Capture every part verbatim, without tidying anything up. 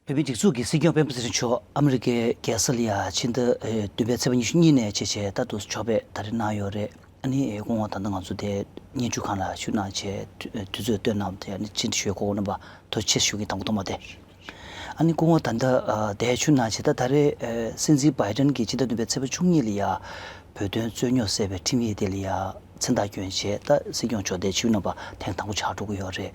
བོད་མིའི་སྒྲིག་འཛུགས་ཀྱི་སྲིད་སྐྱོང་སྤེན་པ་ཚེ་རིང་མཆོག་ཨ་མི་རི་ཀའི་རྒྱལ་ས་ལ་ཡ་ཕྱི་ཟླ་ཨེ་བདུན་པའི་ཚེས་པ་ཉི་ཤུ་གཉིས་ནས་བྱས་བྱས་ད་དུ་ཕྱག་ཕེབས་ད་རེས་གནང་ཡོད་རེད། ཨ་ནི་ཨེ་སྐུ་ངོ་ད་ལྟ་ང་ཚོ་དེ་སྙན་ཞུ་ཁང་ལ་ཞུ་གནང་བྱས་དུས་ཚོད་བཏོན་གནང་བ་དེ་ཨ་ནི་ཕྱིར་འཐེན་ཞུ་གོ་གནང་བ་ཐུགས་རྗེ་ཆེ་ཞུ་གི་དང་པོ་དང་པོ་དེ། ཨ་ནི་སྐུ་ངོ་ད་ལྟ་ཨ་དེ་ཞུ་གནང་བྱས་ད་ད་རེས་ཨེ་སྲིད་འཛིན་བྷའི་ཌེན་གྱིས་ཕྱི་ཟླ་བདུན་པའི་ཚེས་པ་བཅུ་གཉིས་ལ་ཡ་བོད་དོན་རྩོད་རྙོག་སེལ་བའི་ཁྲིམས་ཡིག་དེ་ལ་ཡ་མཚན་རྟགས་བསྐྱོན་བྱས་ད་སྲིད་སྐྱོང་མཆོག་དེ་ཆིབས་གནང་བ་ཐེངས་དང་པོ་ཆགས་འགྲོ་གི་ཡོད་རེད།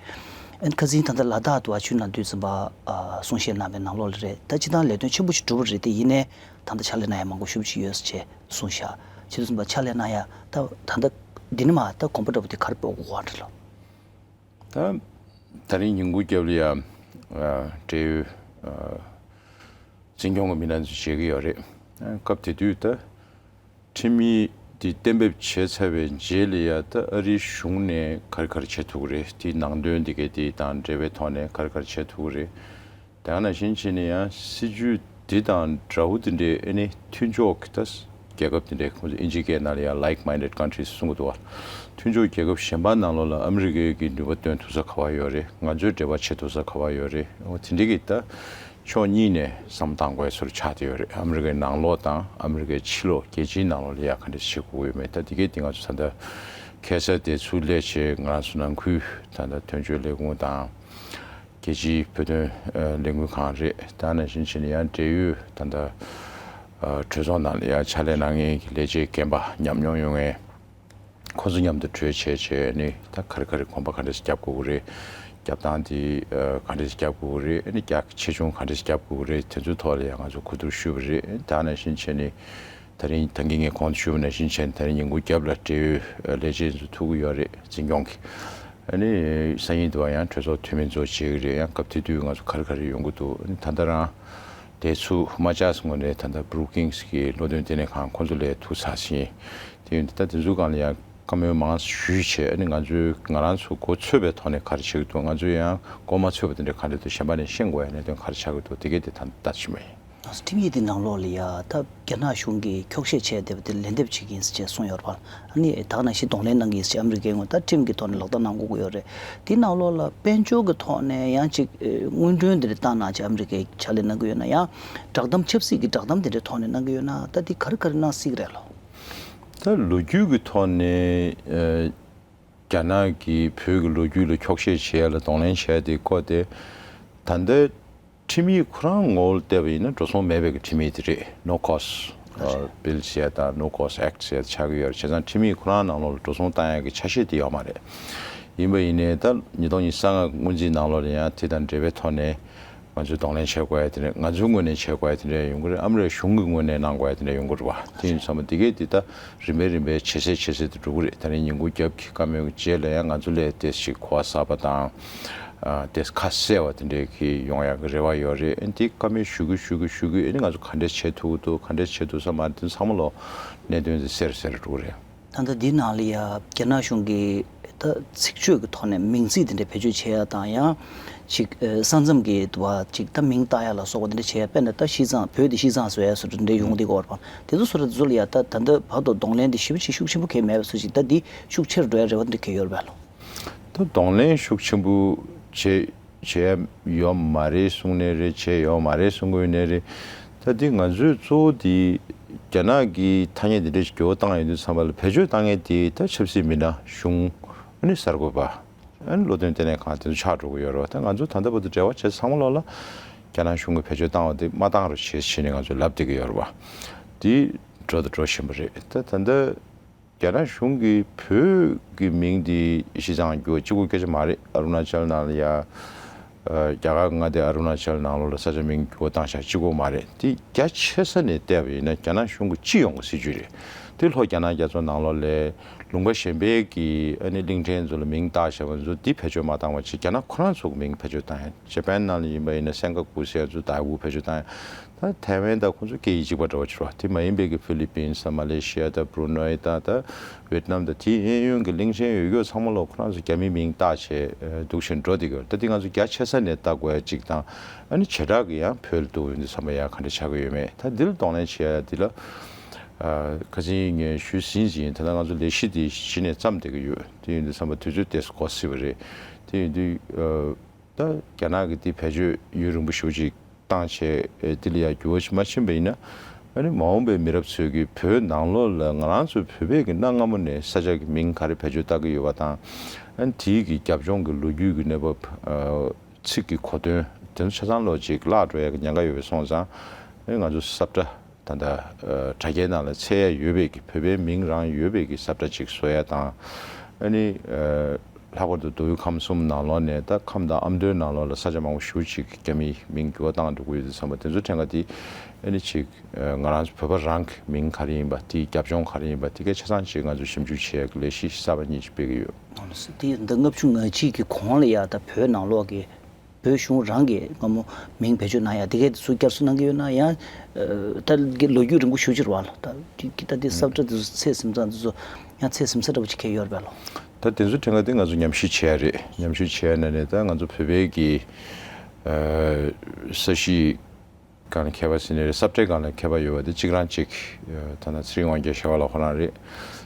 ཨ་ནི་ཁ་སང་ད་ལྟ་ལ་དྭགས་དུ་ཨ་ཆུ་ནང་དུས་ཙམ་པ་ཨ་གསུང་བཤད་གནང་བའི་ནང་ལོགས་ལ་རེད། ད་སྤྱིར་བཏང་ལས་དོན་ཆེན་པོ་ཞིག་གྲུབ་པ་རེད་དེ་ཡིན་ནའི་ད་ལྟ་ཕྱག་ལས་གནང་ཡ་མང་པོ་ཞེ་པོ་ཅིག་ཡོད་ཟེར་བྱས་གསུངས་ཤག་བྱས་དུས་ཙམ་པ་ཕྱག་ལས་གནང་ཡ་ད་ད་ལྟ་འདི་ནས་མར་ད་གོམ་པ་འདྲ་པོ་དེ་ག་རེ་སྤོ་དགོས་པ་འདྲ་ལོ། ད་ད་རིང་ཉིན་གུང་རྒྱབ་ལ་ཡ་ཨ་འབྲེལ་ཡོད་ཨ་འཛིན་སྐྱོང་གི་མི་སྣ་ཚོ་མཇལ་གི་ཡོད་རེད། ཨ་སྐབས་དེ་དུས་ད། ཁྲིམས་ཡིག་འདི་གཏན་འབེབས་བྱས་ཚར་བའི་རྗེས་ལ་ཡ་ད་ཨ་རིའི་གཞུང་ནས་ག་རེ་ག་རེ་བྱེད་ཐུབ་ཀྱི་རེད། དེའི་ནང་དོན་འདི་གའི་དེ་དང་འབྲེལ་བའི་ཐོག་ནས་ག་རེ་ག་རེ་བྱེད་ཐུབ་ཀྱི་རེད། དེ་ནང་བཞིན་བྱས་ནས་ཡང་སྲིད་ཇུས་འདི་དང་འདྲ་བོ་དེ་འདྲའི་ཨ་ནི་མཐུན་ཕྱོགས་ཀྱི་ད་རྒྱལ་ཁབ་དེ་འདྲའི་ཁོང་ཚོ་ཨིན་ཇི་སྐད་ནང་ལ་ཡང་like minded countries གསུང་གི་འདུག་བ། མཐུན་ཕྱོགས་རྒྱལ་ཁབ་གཞན་པ་ནང་ལོགས་ལ་ཨ་མི་རི་ཀའི་གི་ནུས་པ་བཏོན་ཐུབ་ས་ག་བ་ཡོད་རེད། ང་ཚོའི་འབྲེལ་བ་བྱེད་ཐུབ་ས་ག་བ་ཡོད་རེད། འོ་དེ་འདྲའི་གི་ད། ཕྱོགས་གཉིས་ནས་བསམ་བློ་བཏང་དགོས་སོར་ཆགས་བསྡད་ཡོད་རེད། ཨ་མི་རི་ཀའི་ནང་ལོགས་དང་ཨ་མི་རི་ཀའི་ཕྱི་ལོགས་རྒྱལ་སྤྱིའི་ནང་ལོགས་ལ་ཡ་ག་འདྲ་བྱེད་དགོས་ཡོད་མེད། ད་དེ་གའི་དེ་ང་ཚོ་ད་ལྟ་ཁ་སང་དེ་ཚུར་སླེབས་བྱས་ང་རང་ཚོ་ནང་ཁུལ་ད་ལྟ་དོན་གཅོད་ལས་ཁུངས་དང་རྒྱལ་སྤྱིའི་བོད་དོན་ལས་འགུལ་ཁང་རེད། ད་ནང་བཞིན་བྱས་ནས་ཡང་འབྲེལ་ཡོད་ད་ལྟ་གྲོས་ཚོགས་ནང་ལ་ཡ་ཕྱག་ལས་གནང་མཁན་གྱི་ལས་བྱེད་རྒན་པ་ཉམས་མྱོང་ཡོད་མཁན། ཁོ་ཚོ་མཉམ་དུ་གྲོས་བྱས་བྱས་ནི་ད་ག་རེ་ག་རེ་གོམ་པ་ག་འདྲས་རྒྱབ་དགོས་ཀྱི་རེད། རྒྱབ་སྟངས་དེ་ག་འདྲས་རྒྱབ་དགོས་ཀྱི་རེད། ནི་རྒྱ་ཆེ་ཆུང་ག་འདྲས་རྒྱབ་དགོས་ཀྱི་རེད། དེ་ཚོའི་ཐོག་ལ་ཡང་ང་ཚོ་གོ་བསྡུར་ཞུས་པ་རེད། ད་ནང་བཞིན་བྱས་ནི་ད་རིང་ད་གིན་ངས་གོང་དུ་ཞུས་པ་ནང་བཞིན་བྱས་ནི་ད་རིང་ཉིན་གུང་རྒྱབ་ལ་འབྲེལ་ཡོད་ལས་བྱེད་ཚོ་ཐུག་གི་ཡོད་རེད། འཛིན་སྐྱོང་གི་ཨ་ནི་སང་ཉིན་དུ་བ་ཡང་གྲོས་ཚོགས་འཐུས་མི་ཚོ་བྱེད་ཀྱི་རེད། ཡང་སྐབས་དེ་དུས་ང་ཚོ་ག་རེ་ག་རེ་ཡོང་གི་འདུག་ཨ་ནི་ད་ལྟ་རང་དེ་ཚུ་མ་ཅག་སོང་ནས་ད་ལྟ་Brookings གི་བློ་འདོན་ལྟེ་གནས་ཁང་ཁོང་ཚོ་ལས་ཐུག་ཚར་ཕྱིན། དེ་ཡིན་དུས་ད་དེ་ཚོའི་སྒང་ལ་ཡང་བཀའ་མོལ་མང་ཞུས་བྱས། ཨ་ནི་ང་ཚོའི་ང་རང་ཚོ་མགོ་ཚོད་པའི་ཐོག་ནས་ག་རེ་བྱེད་ཀྱི་འདུག་ང་ཚོས་ཡང་མགོ་མ་ཚོད་པ་དེ་འདྲ་ག་རེ་འདུག་གཞན་པ་ནས་ཤེས་དགོས་ཡ་གནད་དོན་ག་རེ་ཆགས་ཀྱི་འདུག་དེ་གས་དེ་ད་ལྟ་ཞུ་མ་ཡིན། ཁྲིམས་ཡིག་དེ་ནང་ལོགས་ལ་ཡ་ད་རྒྱ་ནག་གཞུང་གིས་འཁྱོག་བཤད་བྱས་བསྡད་པ་དེ་ལན་འདེབས་བྱེད་ཀྱི་ཡིན་ཟེར་བྱས་གསུངས་ཡོད་རེད་པ། ཨ་ནི་ད་ག་ནང་བཞིན་གདོང་ལེན་གནང་གི་ཡིན་ཟེར་བྱས་ཨ་མི་རི་ཀའི་ངོས་ད་ཁྲིམས་ཀྱི་ཐོག་ནས་ལག་བསྟར་གནང་དགོས་ཀྱི་ཡོད་རེད། དེ་ནང་ལོགས་ལ་དཔལ་འབྱོར་གྱི་ཐོག་ནས་ཡང་ཅིག་དངུལ་གྲོན་དེ་འདྲ་བཏང་གནང་བྱས་ཨ་མི་རི་ཀས་ཕྱག་ལས་གནང་གི་ཡོད་ན། ཡང་བསྒྲགས་གཏམ་ཆབ་སྲིད་ཀྱི་བསྒྲགས་གཏམ་དེ་འདྲའི་ཐོག་ནས་གནང་གི་ཡོད་ན་ད་དེ་ག་རེ་ག་རེ་གནང་སྲིད་ཀྱི་རེད་ལོ། ད་ལོ་རྒྱུས་ཀྱི་ཐོག་ནས་ཨ། རྒྱ་ནག་གིས་བོད་ཀྱི་ལོ་རྒྱུས་ལ་འཁྱོག་བཤད་བྱེད་ཡ་ལ་གདོང་ལེན་བྱས་ཏེ་བསྐོ་སྟེ། ད་ལྟའི་ཁྲིམས་ཡིག་ཁོ་རང་ངོ་བོར་བལྟས་པ་ཡིན་ན་འགྲོ་སོང་མེད་པའི་གི་ཁྲིམས་ཡིག་དེ་རེད། No cost ཨ་bill ཟེར་ཡ་དང་No cost act ཟེར་ཡ་ཆགས་ཀྱི་ཡོད་རེད། བྱས་ཙང་ཁྲིམས་ཡིག་ཁོ་རང་ནང་ལོགས་ལ་འགྲོ་སོང་བཏང་ཡ་གི་ཆ་ཤས་དེ་ཡོད་མ་རེད། ཡིན་པ་ཡིན་ནའི་ད་ཉིས་སྟོང་ཉི་ཤུ་རྩ་ལྔ་སྔོན་རྩིས་ནང་ལོགས་ལ་ཡང་དེ་དང་འབྲེལ་བའི་ཐོག་ནས། ང་ཚོས་གདོང་ལེན་བྱེད་དགོས་ཡ་དེ་འདྲ། ང་ཚོའི་ངོས་ནས་བྱེད་དགོས་ཡ་དེ་འདྲ་ཡོང་གི་རེད། ཨ་མི་རི་ཀ་གཞུང་གི་ངོས་ནས་གནང་དགོས་ཡ་དེ་འདྲ་ཡོང་གི་རེད་བ། དེ་ཡིན་ཙང་མ་དེ་གས་དེ་ད་རིམ་པས་རིམ་པས་ཇེ་གསལ་ཇེ་གསལ་དུ་འགྲོ་གི་རེད། ད་རིང་ཉིན་གུང་རྒྱབ་ཀྱི་བཀའ་མོལ་གྱི་རྗེས་ལ་ཡང་ང་ཚོ་ལས་དེ་ཞིག་གོ་བ་གསར་པ་དང་། ཨ་དེ་ཁ་གསལ་བ་དེ་འདྲས་ཀྱི་ཡོང་ཡ་གི་རེ་བ་ཡོད་རེད། ཨ་དེ་བཀའ་མོལ་ཞུ་གི་ཞུ་གི་ཞུ་གི་ཨ་ནི་ང་ཚོ་ག་འདྲས་བྱེད་ཐུབ་ཀྱི་འདུག་ག་འདྲས་བྱེད་ཐུབ་ས་མ་རེད། དེ་ཚང་མ་ལོ་གནད་དོན་དེ་གསལ་གསལ་འགྲོ་གི་རེད། ད་ལྟ་འདི་ནང་ལ་ཡ་རྒྱ་ནག་གཞུང་གིས་ད་ཚིག་བརྗོད་ཀྱི་ཐོག་ནས་མིང་ཚིག་དེ་འདྲ་བེད་སྤྱོད་བྱེད་ཡ་དང་། ཡང་ཅིག་ས་མཚམས་ཀྱི་དུ་བ་ཅིག་ད་མིང་བཏགས་ཡ་ལ་སོགས་པ་དེ་འདྲ་བྱེད་ཡ། དཔེར་ན་ད་ཤིས་ཙང་བོད་དེ་ཤིས་ཙང་བཟོ་ཡ་སོགས་དེ་འདྲ་ཡོང་གི་འདུག་གོ་བར་པ། དེ་ཚོ་སོགས་ར་དེ་ཚོ་ལ་ཡ་ད་ད་ལྟ་བར་དུ་གདོང་ལེན་དེ་ཞེ་པོ་ཅིག་ཤུགས་ཆེན་པོ་གང་ཡང་མེད་པ་ཚོད་ཅིག་ད་འདི་ཤུགས་ཆེར་འགྲོ་ཡ་རེ་བ་འདི་གང་ཡོད་རེད་པས་ལོ། ད་གདོང་ལེན་ཤུགས་ཆེན་པོ་བྱེད་བྱས་ཡོད་མ་རེད་གསུངས་ནའི་རེད། བྱས་ཡོད་མ་རེད་གསུང་གི་ཡོད་ནའི་རེད། ད་འདི་ང་ཚོས་གཙོ་བོ་འདི་རྒྱ་ནག་གིས་ཐ་སྙད་འདི་འདྲ་ཞིག་འགྱུར་བ་བཏང་ཡོང་དུས་ཙམ་པ་ལ་བེད་སྤྱོད་བཏང་མཁན་དེ་ད་ཆབ་སྲིད་མི་སྣ་གཞུང་ཨ་ནི་གསར་འགོད་པ་ཨ་ནི་བློ་འདོན་ལྟེ་གནས་ཁང་དེ་ཚོ་ཆགས་འགྲོ་གི་ཡོད་རེད་བ། ད་ང་ཚོ་ད་ལྟ་བར་དུ་འབྲེལ་བ་བྱས་ཚང་མ་ལོག་ལ་རྒྱ་ནག་གཞུང་གིས་བེད་སྤྱོད་བཏང་བ་དེ་མ་བཏང་རོགས་བྱེད་ཟེར་ནས་ང་ཚོས་ལབ་བསྡད་ཀྱི་ཡོད་རེད་བ། དེ་འགྲོ་དང་འགྲོ་བཞིན་པ་རེད། ད་ད་ལྟ། རྒྱ་ནག་གཞུང་གིས་བོད་ཀྱི་མིང་འདི་ཤིས་ཙང་འགྱུར་བ་གཅིག་པོ་སྐད་ཆ་མ་རེད། ཨ་རུ་ན་ཅལ་ནང་ལ་ཡ། ཨ་རྒྱ་གར་མངའ་སྡེ་ཨ་རུ་ན་ཅལ་ནང་ལོགས་ལ་ས་ཆ་མིང་འགྱུར་བ་བཏང་བཞག་གཅིག་པོ་མ་རེད། འདི་རྒྱ་ཆེ་ས་ནས་བལྟས་པ་ཡིན་ན་རྒྱ་ནག་གཞུང་གི་སྤྱི་ཡོངས་ཀྱི་སྲིད་ཇུས་རེད། འདི་ལྷོ་རྒྱ་ནག་རྒྱ་མཚོ་ནང་ལོགས་ལ་ལུང་པ་གཞན་པའི་གི་ཨ་ནི་གླིང་ཕྲན་ཚོ་ལ་མིང་བཏགས་བཞག་པ་ཚོ་འདི་བེད་སྤྱོད་མ་བཏང་བ་བྱས་རྒྱ་ནག་ཁོ་རང་ཚོ་གི་མིང་བེད་སྤྱོད་བཏང་ཡ། ཇ་པན་ནང་ལ་ཡིན་པ་ཡིན་ན་སེང་ག་གུ་ཟེར་ཡ་ཚོ་ད་གུ་བེད་སྤྱོད་བཏང་ཡ། ད་ཐའེ་ཝན་དང་ཁོང་ཚོ་སྐད་ཡིག་གཅིག་པ་འདྲ་བོ་ཅིག་རེད་བ། དེ་མ་ཡིན་པའི་གི་ཧྥི་ལི་པིན་དང་མ་ལེ་ཤི་ཡ་དང་བྷུ་རུ་ནོའི་དང་ད་ཝེད་ནམ་དང་དེའི་གཡས་གཡོན་གྱི་གླིང་ཆེན་ཡོད་རྒྱུ་ཚང་མ་ལོ་ཁོ་རང་ཚོ་རྒྱ་མིའི་མིང་བཏགས་བྱས་འདུག་བཞིན་འགྲོ་བསྡད་ཀྱི་ཡོད་རེད། ད་དེ་ང་ཚོ་རྒྱ་ཆེ་ས་ནས་བལྟ་དགོས་ཡ་གཅིག་དང་། ཨ་ནི་བྱེ་བྲག་གི་ཡང་བོད་ལ་འདུག་ཡོད་འདི་བསམ་པ་ཡ་ག་འདྲ་ཆགས་ཀྱི་ཡོད་མེད། ད་འདི་ལ་གདོང་ལེན་བྱེད་ཡ་འདི་ལ་ཁ་སང་ངས་ཞུས་ཟིན་ཟིན། ད་ལྟ་ང་ཚོ་ལས་གཞི་འདི་གཞི་ནས་བརྩམས་བསྡད་ཀྱི་ཡོད། དེ་ཡིན་དུས་བསམ་པ་དུས་ཚོད་ཏོག་ཙམ་འགོར་སྲིད་པ་རེད། དེ་ཡིན་དུས། ད་རྒྱ་ནག་གི་དེ་བེད་སྤྱོད་ཡུན་རིང་པོ་ཞེ་པོ་ཅིག་ བཏང་བྱས་དེ་ལ་ཡང་འགྱུར་བ་ཞིག་མ་ཕྱིན་པ་ཡིན་ན། ཨ་ནི་མ་འོངས་པའི་མི་རབས་ཚོས་ཀྱི་བོད་ནང་ལོགས་ལ་ང་རང་ཚོ་བོད་པའི་གི་གནའ་སྔ་མོ་ནས་ས་ཆ་གི་མིང་ག་རེ་བེད་སྤྱོད་བཏང་གི་ཡོད་པ་དང་། ཨ་ནི་དེའི་གི་རྒྱབ་ལྗོངས་ཀྱི་ལོ་རྒྱུས་ཀྱི་གནས་བབ། ཚིག་གི་གོ་དོན་དེ་ཚོ་ཆ་ཚང་ལོ་ཅིག་བརླག་འགྲོ་ཡ་གི་ཉེན་ཁ་ཡོད་པའི་སོང་ཙང་། ཨ་ནི་ང་ཚོ་ས་བཀྲ་ད་ལྟ་དྲ་རྒྱའི་ནང་ལ་འཚོལ་ཡ་ཡོད་པའི་གི་བོད་པའི་མིང་རང་ཡོད་པའི་གི་ས་བཀྲ་ཅིག་བཟོ་ཡ་དང་། ཨ་ནི། ལྷག་པར་དུ་མདོ་དབུས་ཁམས་གསུམ་ནང་ལོགས་ནས་ད་ཁམས་དང་ཨ་མདོའི་ནང་ལོགས་ལ་ས་ཆ་མང་པོ་ཞེ་པོ་ཅིག་རྒྱ་མིའི་མིང་འགྱུར་བ་བཏང་འགྲོ་གི་ཡོད་དུས་ཙམ་པ་དེ་ཚོ་དྲན་ག་དེ། ཨ་ནི་ཅིག་ང་རང་ཚོ་བོད་པ་རང་གི་མིང་ག་རེ་ཡིན་པ་དེའི་རྒྱབ་ལྗོངས་ག་རེ་ཡིན་པ་དེ་གའི་ཆ་ཚང་ཅིག་ང་ཚོ་ཞིབ་འཇུག་བྱེད་ཡག་གི་ལས་གཞི་གསར་པ་གཉིས་ཅིག་སྤེལ་གི་ཡོད། དེ་ད་ལྔ་བཅུ་ང་གཅིག་གི་གོང་ལ་ཡ་ད་བོད་ནང་ལོགས་ཀྱི་བོད་གཞུང་རང་གི་སྔ་མོ་མིང་བེད་སྤྱོད་གནང་ཡ་དེ་གའི་དེ་ཚོ་བསྐྱར་གསོ་གནང་གི་ཡོད་ན་ཡང་། ད་གི་ལོ་རྒྱུས་རིང་པོ་ཞེ་པོ་ཅིག་རེད་བ་ལ། ད་དེ་ད་དེ་ས་བཀྲ་དེ་ཚོ་ཚད་ཟིན་ཙང་དེ་ཚོ་ཡང་ཚད་ཟིན་ས་འདྲ་པོ་ཅིག་གས་ཡོད་རེད་པས་ལོ། ད་དེ་ཚོ་དྲན་ག་དེ་ང་ཚོ་ཉམས་ཞིབ་བྱས་རེད། ཉམས་ཞིབ་བྱས་ནས་ནས་ད་ང་ཚོ་བོད་པའི་གི་ས་གཞི་སྒང་ལ་མཁས་པ་ཟེར་ནས་རེད། ས་བཀྲའི་སྒང་ལ་མཁས་པ་ཡོད་པ་དེ་གཅིག་རང་གཅིག་ད་ནང་ཚེ་རིང་དབང་རྒྱལ་ཞེས་པ་ལ་ཁོ་རང་རེད།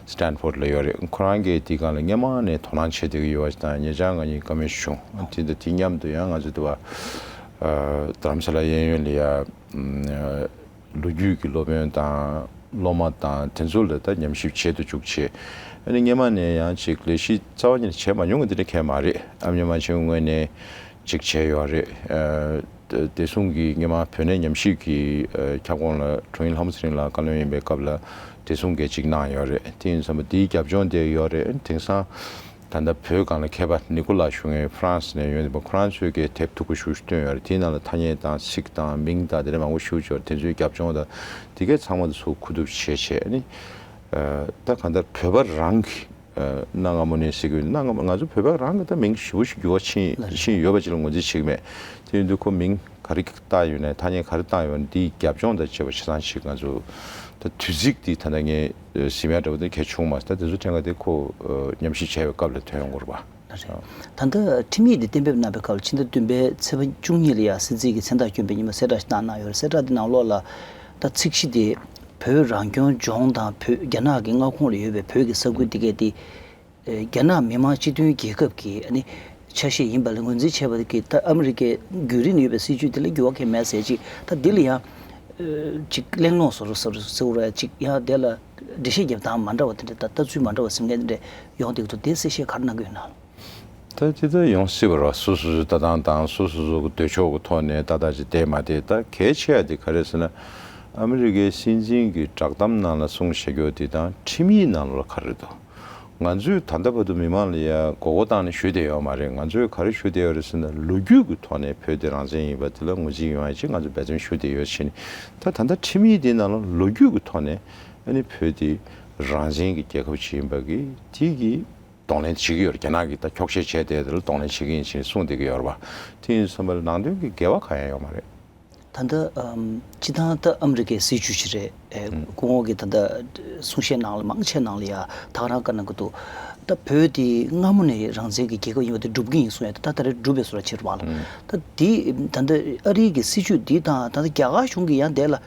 སི་ཏན་ཕོར་ཌི་ལ་ཡོད་རེད། ཁོ་རང་གིས་དེའི་སྒང་ལ་སྔོན་མ་ནས་དོ་སྣང་བྱེད་བསྡད་ཀྱི་ཡོད་པ་དང་ཉེ་ཆར་ང་གཉིས་བཀའ་མོལ་བྱུང་། དེ་འདི་དེ་མཉམ་དུ་ཡང་ང་ཚོ་དུ་བ་རྡ་རམ་ས་ལ་གཡས་གཡོན་ལ་ཡ། ལོ་རྒྱུས་ཀྱི་སློབ་དཔོན་དང་སློབ་མ་དང་དེ་ཚོ་ལ་ད་ཉམས་ཞིབ་བྱེད་དུ་བཅུག་བྱས། ཨ་ནི་སྔོན་མ་ནས་ཡང་ཅིག་ལས་གཞི་རྩ་བ་ཉིད་ནས་བྱས་མ་མྱོང་གི་འདི་འདྲ་གང་ཡང་མ་རེད། ཨ་མྱེས་རྨ་ཆེན་ངོས་ནས་ཅིག་བྱས་ཡོད་རེད། ཨ་བདེ་སྲུང་གི་སྔོན་མ་བོད་གནས་ཉམས་ཞིབ་ཀྱི་ཨ་ཁྱབ་ཁོངས་ལ་དྲུང་ཡིག་ལྷ་མོ་ཚེ་རིང་ལགས་བཀའ་བློན་ཡིན་པའི་སྐབས་ལ་བདེ་སྲུང་གིས་ཅིག་གནང་ཡོད་རེད། དེ་ཡིན་ཙང་འདིའི་རྒྱབ་ལྗོངས་དེ་ཡོད་རེད། དེང་སང་ད་ལྟ་བོད་སྒང་ལ་མཁས་པ་ནི་ཀོ་ལ་ཞུ་མཁན་ཧྥ་རན་སི་ནས་ཡོང་བསྡད་པ་ཁོ་རང་ཚོས་ཀྱི་དེབ་མཐུག་པོ་ཞེ་པོ་ཅིག་བཏོན་ཡོད་རེད། དེའི་ནང་ལ་ཐ་སྙད་དང་ཚིག་དང་མིང་དང་དེ་འདྲ་མང་པོ་ཞེ་པོ་ཅིག་ཡོད་རེད། དེ་ཚོའི་རྒྱབ་ལྗོངས་དང་དེ་གའི་ཚང་མ་དེ་ཚོ་མཁོ་སྒྲུབ་བྱས་བྱས། ཨ་ནི་ད་གང་ལྟར་བོད་པ་རང་གི་གནའ་སྔ་མོ་ནས་ཟེར་གྱི་ཡོད། གནའ་སྔ་མོ་ང་ཚོ་བོད་པ་རང་གི་ད་མིང་ཞེ་པོ་ཞིག་འགྱུར་བ་ཕྱིན་ཕྱིན་ཡོད་པ་ཅིག་ལ་ངོས་འཛིན་བྱེད་ཀྱི་མེད། དེ་ཡིན་དུས་ཁོ་མིང་ག་རེ་བཏགས་ཡོད་ན། ཐ་སྙད་ག་རེ་བཏགས་ཡོད་ན། འདིའི་རྒྱབ་ལྗོངས་དང་བཅས་པ་ཆ་ཚང་ཞིག་ང་ཚོ་ད་དུས་ཚིགས་འདི་ད་ལྟ་ངས་ཟིན་ཡ་འདྲ་བོ་དེ་གལ་བྱུང་མ་སོང་། ད་དེ་ཚོ་དྲན་ག་དེ་ཁོ་ཉམས་ཞིབ་བྱས་པའི་སྐབས་ལ་ཐོན་ཡོང་གི་རེད་པ། ད་ལྟ་ཁྲིམས་ཡིག་འདི་གཏན་འབེབས་གནང་བའི་སྐབས་ལ་ཕྱི་ཟླ་བདུན་པའི་ཚེས་པ་བཅུ་གཉིས་ལ་ཡ་སྲིད་འཛིན་གྱི་མཚན་རྟགས་བསྐྱོན་པའི་ཉིན་མོ་གསལ་བསྒྲགས་ཤིག་བཏང་གནང་ཡོད་རེད། གསལ་བསྒྲགས་འདི་ནང་ལོགས་ལ་ད་ཚིག་གཞི་དེ་བོད་རང་སྐྱོང་ལྗོངས་དང་བོད་རྒྱ་ནག་གི་མངའ་ཁོངས་ལ་ཡོད་པའི་བོད་ཀྱི་ས་ཁུལ་འདི་གས་དེ། རྒྱ་ནག་མི་དམངས་སྤྱི་མཐུན་རྒྱལ་ཁབ་ཀྱི་ཨ་ནི་ཆ་ཤས་ཡིན་པ་ལ་ངོས་འཛིན་བྱས་པ་དེ་གིས་ད་ཨ་མི་རི་ཀའི་རྒྱུན་རིང་ནས་ཡོད་པའི་སྲིད་ཇུས་དེ་ལ་འགྱུར་བ་གང་ཡང་མེད་ཟེར་ཅིག་ད་འདི་ལ་ཡང་ཅིག་གླེང་སློང་བཟོ་འདྲ་བཟོ་འདྲ་ཟེར་བ་རེད། ཅིག་ཡང་དེ་ལ་འགྲེལ་བཤད་རྒྱབ་སྟངས་མ་འདྲ་བ་དེ་འདྲ། ད་ལྟ་ཚུལ་མ་འདྲ་བ་ཟེར་མཁན་དེ་འདྲ་ཡོང་བསྡད་ཀྱི་འདུག་དེ་གསལ་བཤད་ག་རེ་གནང་གི་ཡོད་ན། ད་ཅི་ལྟར་ཡོང་སྲིད་པ་རེད། སོ་སོ་སོའི་ལྟ་སྟངས་དང་སོ་སོ་སོ་གི་འདོད་ཕྱོགས་ཀྱི་ཐོག་ནས་ཏག་ཏག་ཅིག་བསྡད་མ་བསྡད། ད་གལ་ཆེ་བ་དེ་ག་རེ་ཟེར་ན། ཨ་མི་རི་ཀའི་སྲིད་འཛིན་གྱི་བསྒྲགས་གཏམ་ནང་ལ་གསུངས་བཞག་རྒྱུ་དེ་དང་ཁྲིམས་ཡིག་ནང་ལ་ག་རེ་འདུག་ང་ཚོས་ད་ལྟ་བར་དུ་མི་མང་ལ་ཡ་མགོ་སྐོར་བཏང་ནས་ཞུས་བསྡད་ཡོད་མ་རེད། ང་ཚོས་ག་རེ་ཞུས་བསྡད་ཡོད་རེད་ཟེར་ན། ལོ་རྒྱུས་ཀྱི་ཐོག་ནས་བོད་དེ་རང་བཙན་ཡིན་པ་དེ་ལ་ངོས་འཛིན་ཡོང་ཡ་ཅིག་ང་ཚོས་འབད་བརྩོན་ཞུས་བསྡད་ཡོད་ཕྱིན། ད་ད་ལྟ་ཁྲིམས་ཡིག་དེ་ནང་ལ་ལོ་རྒྱུས་ཀྱི་ཐོག་ནས་ཨ་ནི་བོད་དེ་རང་བཙན་གྱི་རྒྱལ་ཁབ་ཅིག་ཡིན་པ་གི་དེ་གི་གདོང་ལེན་བྱེད་ཀྱི་ཡོད་རེད། རྒྱ་ནག་གིས་ད་འཁྱོག་བཤད་བྱས་ཏེ་དེ་ལ་གདོང་ལེན་བྱེད་ཀྱི་ཡིན་ཞེས་གསུངས་བསྡད་ཀྱི་ཡོད་རེད་པ། དེ་ཡིན་དུས་ཙམ་པ་ལ་ནང་དོན་གྱི་འགལ་བ་གང་ཡང་ཡོད་མ་རེད། ད་ལྟ་ཨམ་སྤྱི་བཏང་ད་ཨ་མི་རི་ཀའི་སྲིད་ཇུས་ཅིག་རེད། ཨེ་ཨུམ། སྐུ་ངོ་གིས་ད་ལྟ་གསུང་བཤད་ནང་ལ་མང་ཆེ་ནང་ལ་ཡ་ད་ག་རང་བཀའ་གནང་གི་འདུག་ད་བོད་དེ་སྔ་མོ་ནས་རང་བཙན་གྱི་རྒྱལ་ཁབ་ཡིན་པ་དེ་སྒྲུབ་ཀྱི་ཡིན་གསུངས་ཡ། ད་ད་རེས་སྒྲུབ་པའི་བཟོ་འདྲ་བྱེད་རེད་པ་ལ། ཨུམ། ད་དེ་ད་ལྟ་ཨ་རིའི་གི་སྲིད་ཇུས་འདི་དང་ད་ལྟ་རྒྱ་གར་གཞུང་གིས་ཡང་དེ་ལ་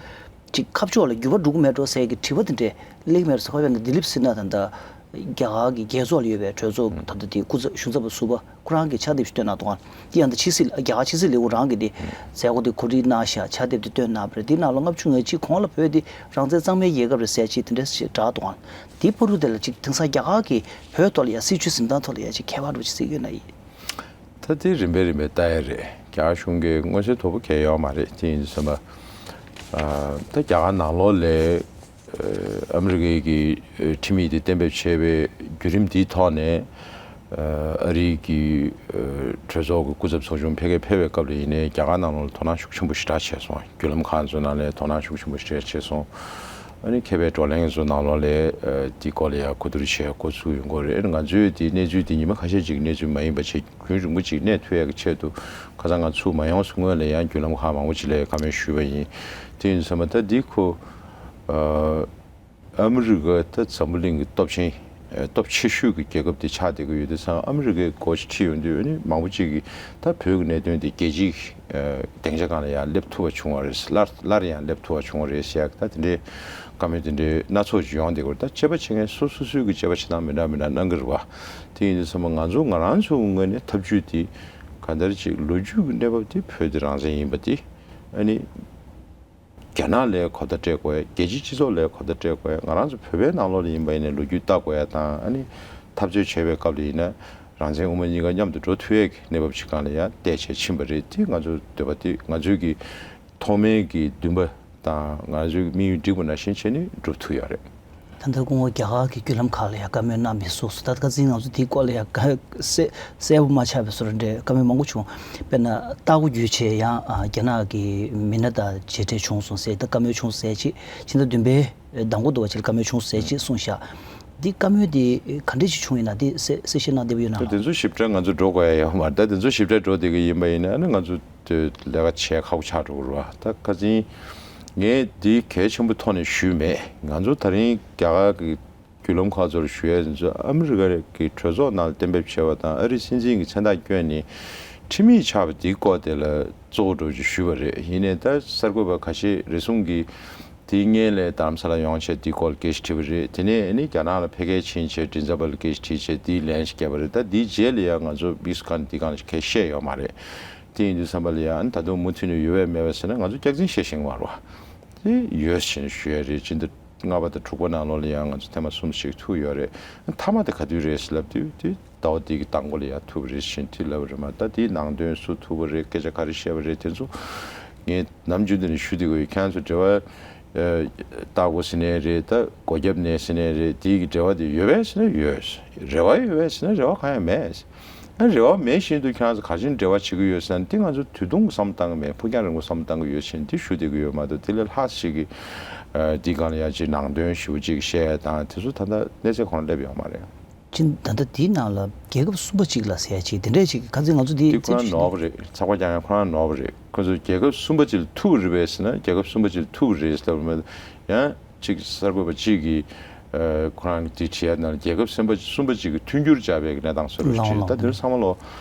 ཅིག་ཁ་ཕྱོགས་ལ་འགྱུར་བ་འགྲོ་གི་མེད་འགྲོ་ཟེར་གྱི་དྲི་བ་དེ་འདྲས་སླེབས་མེད་རེད་ཟེར། ཁ་ཕྱོགས་ནས་ལྡི་ལིབ་ཟེར་ན་ད་ལྟ་རྒྱ་གར་གྱི་རྒྱལ་ཚོགས་ལ་ཡོད་པའི་གྲོས་ཚོགས་ད་ལྟ་དེ་སྐུ་ཚབ་གཞུང་ཚབ་པ་ཟུར་པ་ཁོ་རང་གིས་ཕྱག་དེབ་ཞིག་བཏོན་གནང་འདུག་ག་དེ་ཡང་ད་ཕྱི་སྲིད་རྒྱ་གར་ཕྱི་སྲིད་ལས་ཁུངས་རང་གིས་དེ་མཛད་སྒོ་དེ་གོ་སྒྲིག་གནང་ཤག་ཕྱག་དེབ་དེ་བཏོན་གནང་བ་རེད། དེའི་ནང་ལ་ལྔ་བཅུ་ང་གཅིག་གོང་ལ་བོད་དེ་རང་བཙན་གཙང་མའི་རྒྱལ་ཁབ་རེད་ཟེར་ཅིག་དེ་འདྲ་ཞིག་བསྒྲགས་འདུག་ག་དེའི་བར་དུ་དེ་ལ་ཅིག་དེང་སང་རྒྱ་གར་གྱི་བོད་ཐོག་ལ་ཡང་སྲིད་བྱུས་འཛིན་སྟངས་ཐོག་ལ་ཡང་ཅིག་ཁྱད་པར་འདྲ་པོ་ཅིག་གཟིགས་ཡོད་ན་ཡིན། ད་དེ་རིམ་པས་རིམ་པས་ལྟ་ཡ་རེད། རྒྱ་གར་གཞུང་གིས་མངོན་གསལ་དོད་པོ་གང་ཡང་ཡོད་མ་རེད། དེ་ཡིན་དུས་ཙམ་པ། ཨ་ད་རྒྱ་གར་ནང་ལོགས་ལ་ཨ་ཨ་མི་རི་ཀའི་གི་ཨ་ཁྲིམས་ཡིག་དེ་གཏན་འབེབས་བྱས་པའི་བརྒྱུད་རིམ་དེའི་ཐོག་ནས། ཨ་ཨ་རིའི་གི་ཨ་གྲོས་ཚོགས་ཀྱི་སྐུ་ཚབ་ཚོགས་ཆུང་ཕ་གིར་ཕེབས་པའི་སྐབས་ལ་ཡིན་ནའི་རྒྱ་གར་ནང་ལོགས་ལ་དོ་སྣང་ཤུགས་ཆེན་པོ་ཞེ་དྲག་བྱས་སོང་། བརྒྱུད་ལམ་ཁག་ཚོའི་ནང་ལ་དོ་སྣང་ཤུགས་ཆེན་པོ་ཞེ་དྲག་བྱས་སོང་། ཨ་ནི་མཁས་པའི་བགྲོ་གླེང་ཚོའི་ནང་ལོགས་ལ་ཨ་དེའི་སྐོར་ལ་ཡང་གོ་བསྡུར་བྱས་འགོ་ཚུགས་ཡོང་གི་རེད། ང་ཚོས་དེའི་གནས་ཚུལ་དེ་ཉི་མ་ཁ་ཤས་ཅིག་གནས་ཚུལ་མ་ཡིན་པ་བྱས། རྒྱུན་རིང་པོ་ཅིག་གནས་ཐུབ་ཡག་གི་ཆེད་དུ་ཁ་སང་ང་ཚུར་མ་ཡོང་སྔོན་ལ་ཡང་བརྒྱུད་ལམ་ཁག་མང་པོ་ཅིག་ལ་བཀའ་མོལ་ཞུས་པ་ཡིན། དེ་ཡིན་ཙང་ད་འདི་ཁོ་ཨ་ཨ་མི་རི་ཀ་ད་འཛམ་བུ་གླིང་གི་སྟོབས་ཆེན་ཨ་སྟོབས་ཆེ་ཤོས་ཀྱི་རྒྱལ་ཁབ་དེ་ཆགས་བསྡད་ཀྱི་ཡོད་དུས་ཙང་། ཨ་མི་རི་ཀའི་འགོ་ཞིག་ཁྲིད་ཡོང་དུས། ཨ་ནི་མང་པོ་ཅིག་གིས་ད་བོད་ཀྱི་གནད་དོན་དེ་རྒྱལ་སྤྱིའི་ཨ་སྡིངས་ཆ་སྒང་ལ་ཡང་སླེབས་ཐུབ་པ་བྱུང་བ་རེད། སླར་སླར་ཡང་སླེབས་ཐུབ་པ་བྱུང་བ་རེད་ཟེར་ཡག་ད་དེ་འདྲའི་བཀའ་མོལ་དེ་འདྲའི་སྣ་ཚོགས་ཅིག་ཡོང་བསྡད་ཀྱི་ཡོད་རེད། ད་དཔྱད་པ་བྱེད་མཁན་སོ་སོ་སོའི་གི་དཔྱད་པ་བྱེད་སྟངས་མི་འདྲ་མི་འདྲ་གནང་གི་རེད་པ། དེ་ཡིན་དུས་ཙམ་པ་ང་ཚོ་ང་རང་ཚོའི་ངོས་ནས་ཐབས་ཇུས་དེ་གང་ལྟར་ཅིག་ལོ་རྒྱུས་ཀྱི་གནས་བབ་དེ་བོད་དེ་རང་བཙན་ཡིན་པ་དེ། ཨ་ནི་རྒྱ་ནག་ལ་གོ་བརྡ་སྤྲད་དགོས་ཡ། རྒྱལ་སྤྱིའི་སྤྱི་ཚོགས་ལ་གོ་བརྡ་སྤྲད་དགོས་ཡ། ང་རང་ཚོ་བོད་པའི་ནང་ལོགས་ལ་ཡིན་པ་ཡིན་ན་ལོ་རྒྱུས་ལྟ་དགོས་ཡ་དང་། ཨ་ནི་འཐབ་རྩོད་བྱེད་པའི་སྐབས་ལ་ཡིན་ན་རང་བཙན་དབུ་མ་གཉིས་ཀ་མཉམ་དུ་འགྲོ་ཐུབ་ཡས་ཀྱི་གནས་བབ་ཅིག་སྒང་ལ་ཡ་བལྟས་བྱས་ཕྱིན་པ་རེད། དེ་ང་ཚོའི་འདོད་པ་དེ་ང་ཚོའི་གི་ཐོག་མའི་གི་འདུན་པ་དང་ང་ཚོའི་དམིགས་ཡུལ་འགྲིག་པ་ནང་བཞིན་བྱས་ནས་འགྲུབ་ཐུབ་ཡོད་རེད། ད་ལྟ་སྐུ་ངོ་རྒྱ་གར་གྱི་བརྒྱུད་ལམ་ཁག་ལ་ཡང་བཀའ་མོལ་གནང་པའི་སོགས་སུ། ད་ཁ་སང་ང་ཚོ་དེའི་སྐོར་ལ་ཡང་གསལ་གསལ་པོ་མ་ཆགས་པའི་བཟོ་འདྲ་འདྲ་བཀའ་མོལ་མང་པོ་བྱུང་། དཔེར་ན་ལྟ་སྒོ་བརྒྱུད་བྱས་ཡང་རྒྱ་ནག་གི་མི་སྣ་དང་མཇལ་འཕྲད་བྱུང་སོང་ཟེར། ད་བཀའ་མོལ་བྱུང་ཟེར་ཅིག་ཕྱི་ཟླ་བདུན་པའི་ཟླ་མགོ་དུ་བ་ཅིག་ལ་བཀའ་མོལ་བྱུང་ཟེར་ཅིག་གསུངས་ཤག་འདི་བཀའ་མོལ་འདི་ག་འདྲས་ཅིག་བྱུང་ཡིན་ན་འདི་གསལ་གསལ་བཤད་གནང་བདེ་པོ་ཡོད་ན་ད་ལགས། དེ་ཚོ་ཞིབ་ཕྲ་ང་ཚོ་འགྲོ་དགོས་ཡ་ཡོད་མ་རེད། ད་དེ་ཚོ་ཞིབ་ཕྲ་འགྲོ་བསྡད་ཀྱི་ཡིན་པ་ཡིན་ན་ང་ཚོ་དེ་ལས་ཀ་བྱེད་ཁག་པོ་ཆགས་འགྲོ་གི་རེད་བ། ད་ཁ་སང་ངས་འདི་གལ་ཆེན་པོ་ཐོག་ནས་ཞུས་མེད། ང་ཚོ་ད་རིང་རྒྱ་གར་གྱི་བརྒྱུད་ལམ་ཁག་ཚོར་ཞུ་ཡས་ཚོ་ཨ་མི་རི་ཀ་གི་གྲོས་ཚོགས་ནང་ལ་གཏན་འབེབས་བྱས་པ་དང་ཨ་རིའི་སྲིད་འཛིན་གྱི་མཚན་རྟགས་བསྐྱོན་ནས་ཁྲིམས་ཡིག་ཆགས་པ་འདིའི་སྐོར་དེ་ལ་གཙོ་བོ་འགྲོ་རྒྱུ་ཞུས་པ་རེད། ཡིན་ནའི་ད་གསར་འགོད་པ་ཁ་ཤས་རེ་ཟུང་གིས་དེའི་སྔོན་ལ་རྡ་རམ་ས་ལ་ཡོང་བྱས་དེའི་སྐོར་ལ་སྐད་ཆ་དྲིས་པ་རེད། དེ་ནས་ཨ་ནི་རྒྱ་ནག་ལ་ཕ་གིར་ཕྱིན་བྱས་མགྲིན་ཚབ་པ་ལ་སྐད་ཆ་དྲིས་བྱས་དེའི་ལན་ཞིག་བརྒྱབ་པ་རེད། ད་དེའི་རྗེས་ལ་ཡང་ང་ཚོ་དམིགས་སུ་བཀར་ནས་དེའི་སྒང་ལ་སྐད་ཆ་བཤད་ཡོད་མ་རེད། དེ་ཡིན་དུས་ཙམ་པ་ལ་ཡང་ཨ་ནི་ད་དུང་མུ་མཐུད་ནས་ཡོད་པས་མེད་པས་ཟེར་ན་ང་ཚོ་སྐྱག་རྫུན་བཤད་ཤེས་ཀྱི་མ་རེད་བ། དེ་ཡོད་ཟེར་ནས་ཞུ་ཡ་རེད། སྤྱི་ཟླ་ལྔ་པ་དང་དྲུག་པ་ནང་ལོགས་ལ་ཡང་ང་ཚོ་ཐེངས་མ་གསུམ་ཞིག་ཐུག་ཡོད་རེད། མཐའ་མ་དེ་ག་དུས་རེད་ཟེར་ལབ་དུས་དེ་ཟླ་བ་འདི་གི་མདང་དགོང་ལ་ཡང་ཐུག་པ་རེད་ཟེར་དེ་ལབ་པ་རེད་མ། ད་དེའི་ནང་དོན་སུ་ཐུག་པ་རེད། སྐད་ཆ་ག་རེ་བཤད་པ་རེད། དེ་ཚོ་ངས་ནམ་རྒྱུན་དུ་ནས་ཞུ་བསྡད་ཀྱི་ཡོད། ཁྱེད་རང་ཚོ་འབྲེལ་བ་ལྟ་དགོས་ཟེར་ནའི་རེད། ད་སྒོ་རྒྱབ་ནས་ཟེར་ནའི་རེད། དེའི་གི་འབྲེལ་བ་དེ་ཡོད་པས་ཟེར་ན་ཡོད། རེ་བ་ཡོད་པས་ཟེར་ན་རེ་བ་གང་ཡང་མེད། ཨ་རེ་བ་མེད་བཞིན་དུ་ཁྱེད་རང་ཚོ་ག་བཞིན་འབྲེལ་བ་བྱེད་ཀྱི་ཡོད་ཟེར་ན་དེ་ང་ཚོ་དུས་ཐུང་གི་བསམ་བློ་བཏང་གི་མེད། ཕུགས་རྒྱང་རིང་པོ་བསམ་བློ་བཏང་གི་ཡོད་ཟེར་ནས་དེ་ཞུ་བསྡད་ཀྱི་ཡོད་མ་གཏོགས་དེ་ལས་ལྷག་ཞིག་གི་ཨ་དེའི་སྒང་ལ་ཡང་ཅིག་ནང་དོན་ཞེ་པོ་ཅིག་བཤད་ཡ་དང་དེ་ཚོ་ད་ལྟ་གནས་ཚད་ཁོ་རང་སླེབས་ཡོད་མ་རེད། ཅིག་ད་ལྟ་དེའི་ནང་ལ་རྒྱལ་ཁབ་གསུམ་པ་གཅིག་ལ་ཟེར་ཡ་ཅིག་དེ་འདྲས་ཅིག་ཁ་སང་ང་ཚོ་དེ་དེ་ཁོ་རང་ནོར་བ་རེད། ཚགས་པར་རྒྱག་ཡ་ཁོ་རང་ནོར་བ་རེད། ཁོ་ཚོ་རྒྱལ་ཁབ་གསུམ་པ་ཅིག་ལ་ཐུག་རེད་པས་ཟེར་ན་རྒྱལ་ཁབ་གསུམ་པ་ཅིག་ལ་ཐུག་རེད་ཟེར་ལབ་མེད། ཡང་གཅིག་གསར་འགོད་པ་གཅིག་གིས་ཨ་ཁོ་རང་གི་དེ་བྲིས་ཡ་ནང་རྒྱལ་ཁབ་གསུམ་པ་གསུམ་པ་གཅིག་གི་མཐུན་འགྱུར་སྦྱར་བའི་གནས་སྟངས་བཟོ་འདྲ་བྲིས། ད་དེ་ཚང་མ་ལོ་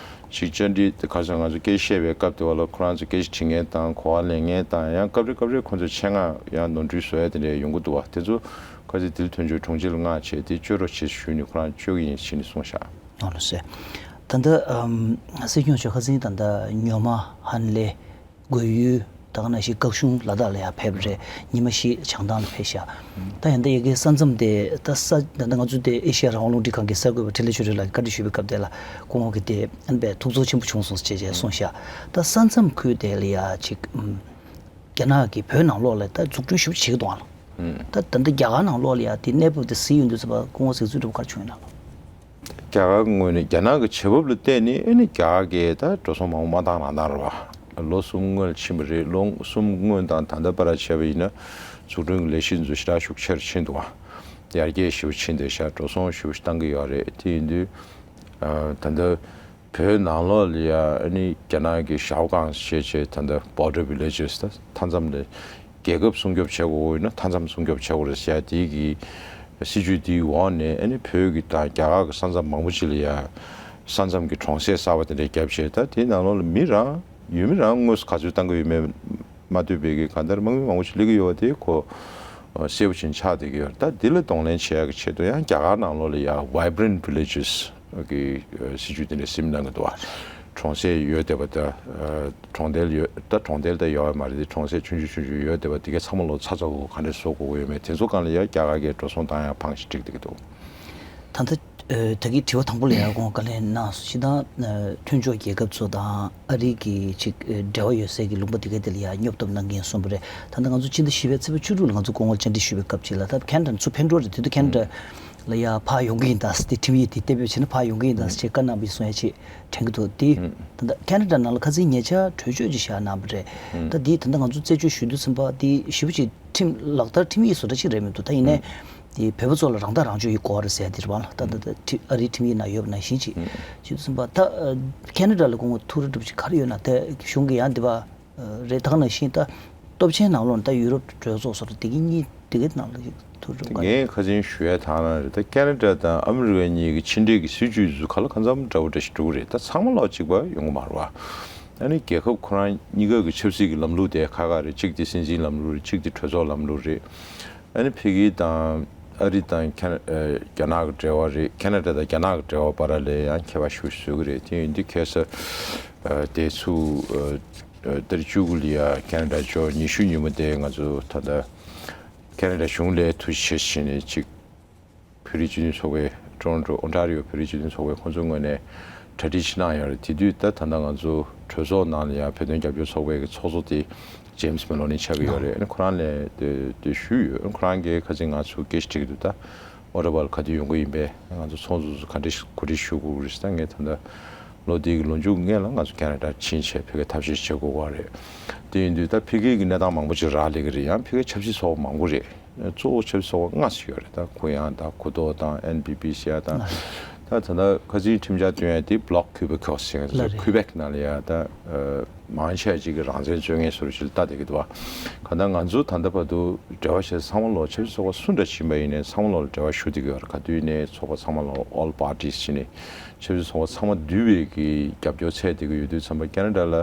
ཞིག་བཅར་འདྲི་དེ་ག་ཚོད་ང་ཚོ་སྐད་ཆ་བཤད་པའི་སྐབས་དེ་བ་ལ་ཁོ་རང་ཚོ་སྐད་ཆ་དྲི་མཁན་དང་གོ་བ་ལེན་མཁན་དང་ཡང་སྐབས་རེ་སྐབས་རེ་ཁོ་ཚོ་ཆེད་མངགས་ཡང་ནོར་འཁྲུལ་བཟོ་ཡ་དེ་འདྲ་ཡོང་གི་འདུག་བ། དེ་ཚོ་ག་ཚོད་དེ་ལ་མཐུན་འགྱུར་དྲུང་ཆེ་ལ་མངགས་བྱས་དེ་བཅོས་རོགས་བྱེད་ཞུས་ནས་ཁོ་རང་བཅོས་ཀྱི་ཡིན་ཞེས་ནས་གསུངས་ཤག་ཨ་ལོ་སེ། ད་ལྟ་ཨམ་སྲིད་སྐྱོང་མཆོག་ཁ་སང་ད་ལྟ་ཉོ་མ་ཧན་ལེ། དགོས་ཡུལ་ད་ག་ནང་བཞིན་སྐབས་གཞུང་ལ་དྭགས་ལ་ཡང་ཕེབས་རེད། ཉི་མ་བཞི་བྱང་ཐང་ལ་ཕེབས་ཤག་ད་ཡང་ད་ཡ་གི་ས་མཚམས་དེ་ད་ས་ད་ལྟ་ང་ཚོ་དེ་ཨེ་ཤ་ཡ་རང་དབང་རླུང་འཕྲིན་ཁང་གི་གསར་འགོད་པ་འཕྲིན་ལས་ཆོས་སྒྲོན་ལགས་ཀྱིས་བཀའ་འདྲི་ཞུས་པའི་སྐབས་དེ་ལ་སྐུ་ངོ་གིས་དེ་ཨན་པའི་ཐུགས་ཚོར་ཆེན་པོ་བྱུང་སོང་ཞེས་བྱས་གསུངས་ཤག་ད་ས་མཚམས་ཁུལ་དེ་ལ་ཡ་ཅིག་རྒྱ་ནག་གིས་བོད་ནང་ལོགས་ལ་ད་འཛུགས་སྐྲུན་ཞེ་པོ་བྱེད་ཀྱི་འདུག་ཨ། ད་ད་ལྟ་རྒྱ་གར་ནང་ལོགས་ལ་ཡ་དེ་གནས་བབ་དེ་གཟིགས་ཡོང་དུས་ཙམ་པ་སྐུ་ངོ་གཟིགས་ཚུལ་འདྲ་པོ་ག་རེ་བྱུང་ཡོད་ན་ལགས། རྒྱ་གར་ངོས་ནས་རྒྱ་ནག་གི་བྱེད་བབ་ལ་བལྟས་ནས་ཨེ་ནི་རྒྱ་གར་གྱི་ད་འགྲོ་སོང་མང་པོ་མ་བཏང་རང་བཏང་རེད་བ། ལོ་གསུམ་སྔོན་ལ་ཕྱིན་པ་རེད། ལོ་གསུམ་སྔོན་དང་ད་ལྟ་བར་བྱས་པ་ཡིན་ན་འཛུགས་སྐྲུན་གྱི་ལས་གཞི་ཚོ་ཞེ་དྲག་ཤུགས་ཆེ་རུ་ཕྱིན་འདུག་བ། ཡར་རྒྱས་ཞེ་པོ་ཕྱིན་བསྡད་ཤག་འགྲོ་སོང་ཞེ་པོ་ཞིག་བཏང་གི་ཡོད་རེད། དེ་ཡིན་དུས་ད་ལྟ་བོད་ནང་ལོགས་ལ་ཡ་ཨ་ནི་རྒྱ་ནག་གི་ཞའོ་ཀང་ཞེས་བྱས་ད་ལྟ་border villages ད་མཐའ་མཚམས་ལ་རྒྱལ་ཁབ་སྲུང་སྐྱོབ་བྱེད་དགོས་ཡོད་ན་མཐའ་མཚམས་སྲུང་སྐྱོབ་བྱེད་དགོས་རེད་ཟེར་ཡ་དེ་གི་སྲིད་ཇུས་དེའི་འོག་ནས་ཨ་ནི་བོད་ཀྱི་དང་རྒྱ་གར་གྱི་ས་མཚམས་མང་པོ་ཅིག་ལ་ཡ་ས་མཚམས་ཀྱི་གྲོང་གསེབ་གསར་པ་དེ་འདྲ་བརྒྱབ་བྱས་ད་དེའི་ནང་ལོགས་ལ་མི་རང་ཡུལ་མི་རང་དངོས་སུ་ག་ཚོད་བཏང་གི་ཡོད་མེད་མ་ཐུབ་པའི་གི་གང་ལྟར་དམག་མི་མང་པོ་ཞིག་སླེབས་ཀྱི་ཡོད་པ་དེ་ཁོ་གསལ་པོ་ཅིག་ཆགས་བསྡད་ཀྱི་ཡོད་རེད། ད་འདི་ལ་གདོང་ལེན་བྱེད་ཡག་གི་ཆེད་དུ་ཡང་རྒྱ་གར་ནང་ལོགས་ལ་ཡ་vibrant villages གི་སྲིད་ཇུས་དེ་འདྲ་སེམས་གནང་གི་འདུག་བ། གྲོང་གསེབ་ཡོད་བསྡད་པ་དང་གྲོང་རྡལ་ཡོད་ད་གྲོང་རྡལ་ད་ཡོད་པ་མ་རེད་དེ་གྲོང་གསེབ་ཆུང་ཆུང་ཆུང་ཆུང་ཡོད་བསྡད་པ་དེ་གའི་ཚང་མ་ལོ་ཚ་ཚ་འུར་འུར་ག་འདྲས་བཟོ་དགོས་ཀྱི་ཡོད་མེད་དེ་ཚོ་སྒང་ལ་ཡ་རྒྱ་གར་གྱི་འགྲོ་སོང་བཏང་ཡ་ཕང་ཞིག་འགྲིག་བསྡད་ཀྱི་འདུག་ད་ལྟ་ད་གི་དྲི་བ་དང་པོ་ལ་ཡ་དགོངས་བཀའ་ལན་གནང་སོང་། སྤྱིར་བཏང་མཐུན་ཕྱོགས་རྒྱལ་ཁབ་ཚོ་དང་ཨ་རི་གི་ཅིག་འབྲེལ་བ་ཡོད་སའི་གི་ལུང་པ་དེ་ག་དེ་ལ་ཡ་སྙོབ་ཐབས་གནང་གི་ཡིན་གསུངས་པ་རེད། ད་ལྟ་ང་ཚོ་སྤྱི་ཟླ་བཞི་པའི་ཚེས་པ་བཅུ་དྲུག་ལ་ང་ཚོ་སྐུ་ངོ་ལ་བཅར་འདྲི་ཞུས་པའི་སྐབས་ཅིག་ལ་ད་ཁེ་ན་ཌ་ཚུར་ཕེབས་འགྲོ་རེད། དེ་དུས་ཁེ་ན་ཌ་ལ་ཡ་ཕར་ཡོང་གི་ཡིན་ད་ཟེར་དེ་ཁྲིམས་ཡིག་དེ་གཏན་འབེབས་བྱས་ན་ཕར་ཡོང་གི་ཡིན་ད་ཟེར་བཀའ་གནང་བའི་གསུང་ཡ་ཅིག་དྲན་གྱི་འདུག་དེ་ད་ལྟ་ཁེ་ན་ཌ་ནང་ལ་ཁ་སང་ཉེ་ཆར་གྲོས་ཆོད་ཅིག་བཞག་གནང་བ་རེད། ད་དེ་ད་ལྟ་ང་ཚོ་རྩད་གཅོད་ཞུ་དུས་ཙམ་པ་དེ་ཞེ་པོ་ཅིག་ཁྲིམས་ལག་བསྟར་ཁྲིམས་ཡིག་བཟོ་འདྲ་ཅིག་རེད་མི་འདུག་ད་ཡིན་ནའི་དེ་བོད་པ་ཚོ་ལ་རང་ཐག་རང་གཅོད་ཡིག་དགོས་པ་རེད་ཟེར་ཡ་དེ་རེད་བ། ད་ད་ད་ཁྲི་ཨ་རིའི་ཁྲིམས་ཡིག་ནང་ཡོད་པ་ནང་བཞིན་ཅིག་ཞུ་དུས་ཙམ་པ་ད་ཁེ་ན་ཌ་ལ་སྐུ་ངོ་ཐུགས་རེ་གྲུབ་ཅིག་ག་རེ་ཡོད་ན་ད་གཞུང་གི་ཡང་འདི་པ་རེད། ད་ག་ནང་བཞིན་ད་སྟོབས་ཆེན་ནང་ལོགས་ནས་ད་ཡུ་རོབ་གྲོས་ཚོགས་སོགས་དེ་གི་གཉིས་དེ་གའི་ནང་ལ་ཐུགས་རེ་གྲུབ་ག་ངས་ཁ་སང་ཞུ་ཡ་དང་ལ་རེད། ད་ཁེ་ན་ཌ་དང་ཨ་མི་རི་ཀ་གཉིས་ཀྱི་ཕྱི་འབྲེལ་གྱི་སྲིད་ཇུས་ཚོ་ག་ལ་གང་འཚམ་འདྲ་བོ་འདྲ་ཞིག་འགྲོ་གི་རེད། ད་ཚང་མ་ལོག་གཅིག་པ་ཡོང་གི་མ་རེད་བ། ཨ་ནི་རྒྱལ་ཁབ་ཁོ་རང་གཉིས་ཀ་གི་ཆབ་སྲིད་ཀྱི་ལམ་ལུགས་དེ་ཁག་ཁག་རེད། གཅིག་དེ་སྲིད་འཛིན་ལམ་ལུགས་རེད། གཅིག་དེ་གྲོས་ཚོགས་ལམ་ལུགས་རེད། ཨ་ནི་ཕ་གི་དང་ཨ་རི་དང་ཁེ་ན་ཨ་རྒྱ་ནག་གི་འབྲེལ་བ་རེད། ཁེ་ན་ཌ་དང་རྒྱ་ནག་གི་འབྲེལ་བ་བར་ལ་ཡང་ཁྱད་པར་ཞེ་པོ་ཞིག་བཟོ་གི་རེད། དེ་ཡིན་དུས་ཁ་སང་ཨ་དེ་ཚོ་ཨ་ ཨ་ཏ་རིག་བཅུ་དགུ་ལ་ཡ་ཁེ་ན་ཌ་ལྗོངས་ཉི་ཤུ་ཉིན་མོ་དེ་ང་ཚོ་ད་ལྟ་ཁེ་ན་ཌ་གཞུང་ལ་ཐུགས་རྗེ་ཆེ་ཞུས་ནས་ཅིག་བོད་རིགས་སྤྱི་མཐུན་ཚོགས་པའི་ཊོ་རོན་ཊོ་ཨོན་ཊ་རི་ཡོ་བོད་རིགས་སྤྱི་མཐུན་ཚོགས་པས་ཁོང་ཚོའི་ངོས་ནས་གྲ་སྒྲིག་ཅིག་གནང་ཡོད་རེད། དེ་དུས་ད་ད་ལྟ་ང་ཚོ་གྲོས་ཚོགས་ནང་ལ་ཡང་བོད་དོན་རྒྱབ་སྐྱོར་ཚོགས་པའི་གི་ཚོགས་གཙོ་དེ་ཇེམ་སི་མེ་ལོ་ནི་ཆགས་ཀྱི་ཡོད་རེད། ཨ་ནི་ཁོ་རང་ལ་དེ་དེ་ཞུས་ཡོད། ཨ་ནི་ཁོ་རང་གིས་ཁ་སང་ང་ཚོ་སྐད་ཆ་དྲིས་ཀྱི་འདུག་ད་ཨོ་ཊ་བ་ལ་ག་དུས་ཡོང་གི་ཡིན་པས། ང་ཚོ་ཚོགས་འཛུགས་སུ་ག་འདྲས་གོ་སྒྲིག་ཞུ་དགོས་ཀྱི་རེད་ཟེར། ད་ངས་ད་ལྟ་ལོ་འདི་གི་ལོ་མཇུག་སྔོན་ལ་ང་ཚོ་ཁེ་ན་ཌ་ཕྱིན་བྱས་བོད་སྐད་ཐབས་ཤེས་བྱེད་དགོས་ཀྱི་རེད། དེ་ཡིན་དུས་ད་ཕ་གི་གི་གནས་སྟངས་མང་པོ་ཅིག་རག་ལས་ཀྱི་རེད། ཡང་ཕ་གི་ཆབ་སྲིད་ཚོགས་པ་མང་པོ་རེད། གཙོ་བོ་ཆབ་སྲིད་ཚོགས་པ་ལྔ་ཞིག་ཡོད་རེད། ད་གུ་ཡངས་དང་གུ་ཏོ་དང་ཨེན་པི་པི་ཟེར་ཡ་དང་། ད་ད་ལྟ་ཁ་སང་ཁྲིམས་འཆར་བཏོན་ཡ་དེ་བྷི་ལོག་ཁུ་བེག་ཁོ་སི་ཟེར་ཡ་ལ་རེད། ཁུ་བེག་ནང་ལ་ཡ་ད་ཨ་མང་ཆེ་ཅིག་གིས་རང་བཙན་རྩོད་མཁན་བཟོ་འདྲ་ཅིག་ལ་ལྟ་བསྡད་ཀྱི་འདུག་བ། གང་ལྟར་ང་ཚོ་ད་ལྟ་བར་དུ་འབྲེལ་བ་བྱས་ཚང་མ་ལོག་ཆབ་སྲིད་ཚོགས་པ་སུ་འདྲ་ཕྱིན་པ་ཡིན་ནའི་ཚང་མ་ལོག་ལ་འབྲེལ་བ་ཞུ་བསྡད་ཀྱི་ཡོད་རེད། ག་དུས་ཡིན་ནའི་ཚོགས་པ་ཚང་མ་ལོག་ཨོལ་པར་ཊིས་ཕྱིན་ནས་ཆབ་སྲིད་ཚོགས་པ་ཚང་མ་འདུས་པའི་གི་རྒྱབ་སྐྱོར་ཚད་བསྡད་ཀྱི་ཡོད་དུས་ཙམ་པ་ཁེ་ན་ཌ་ལ་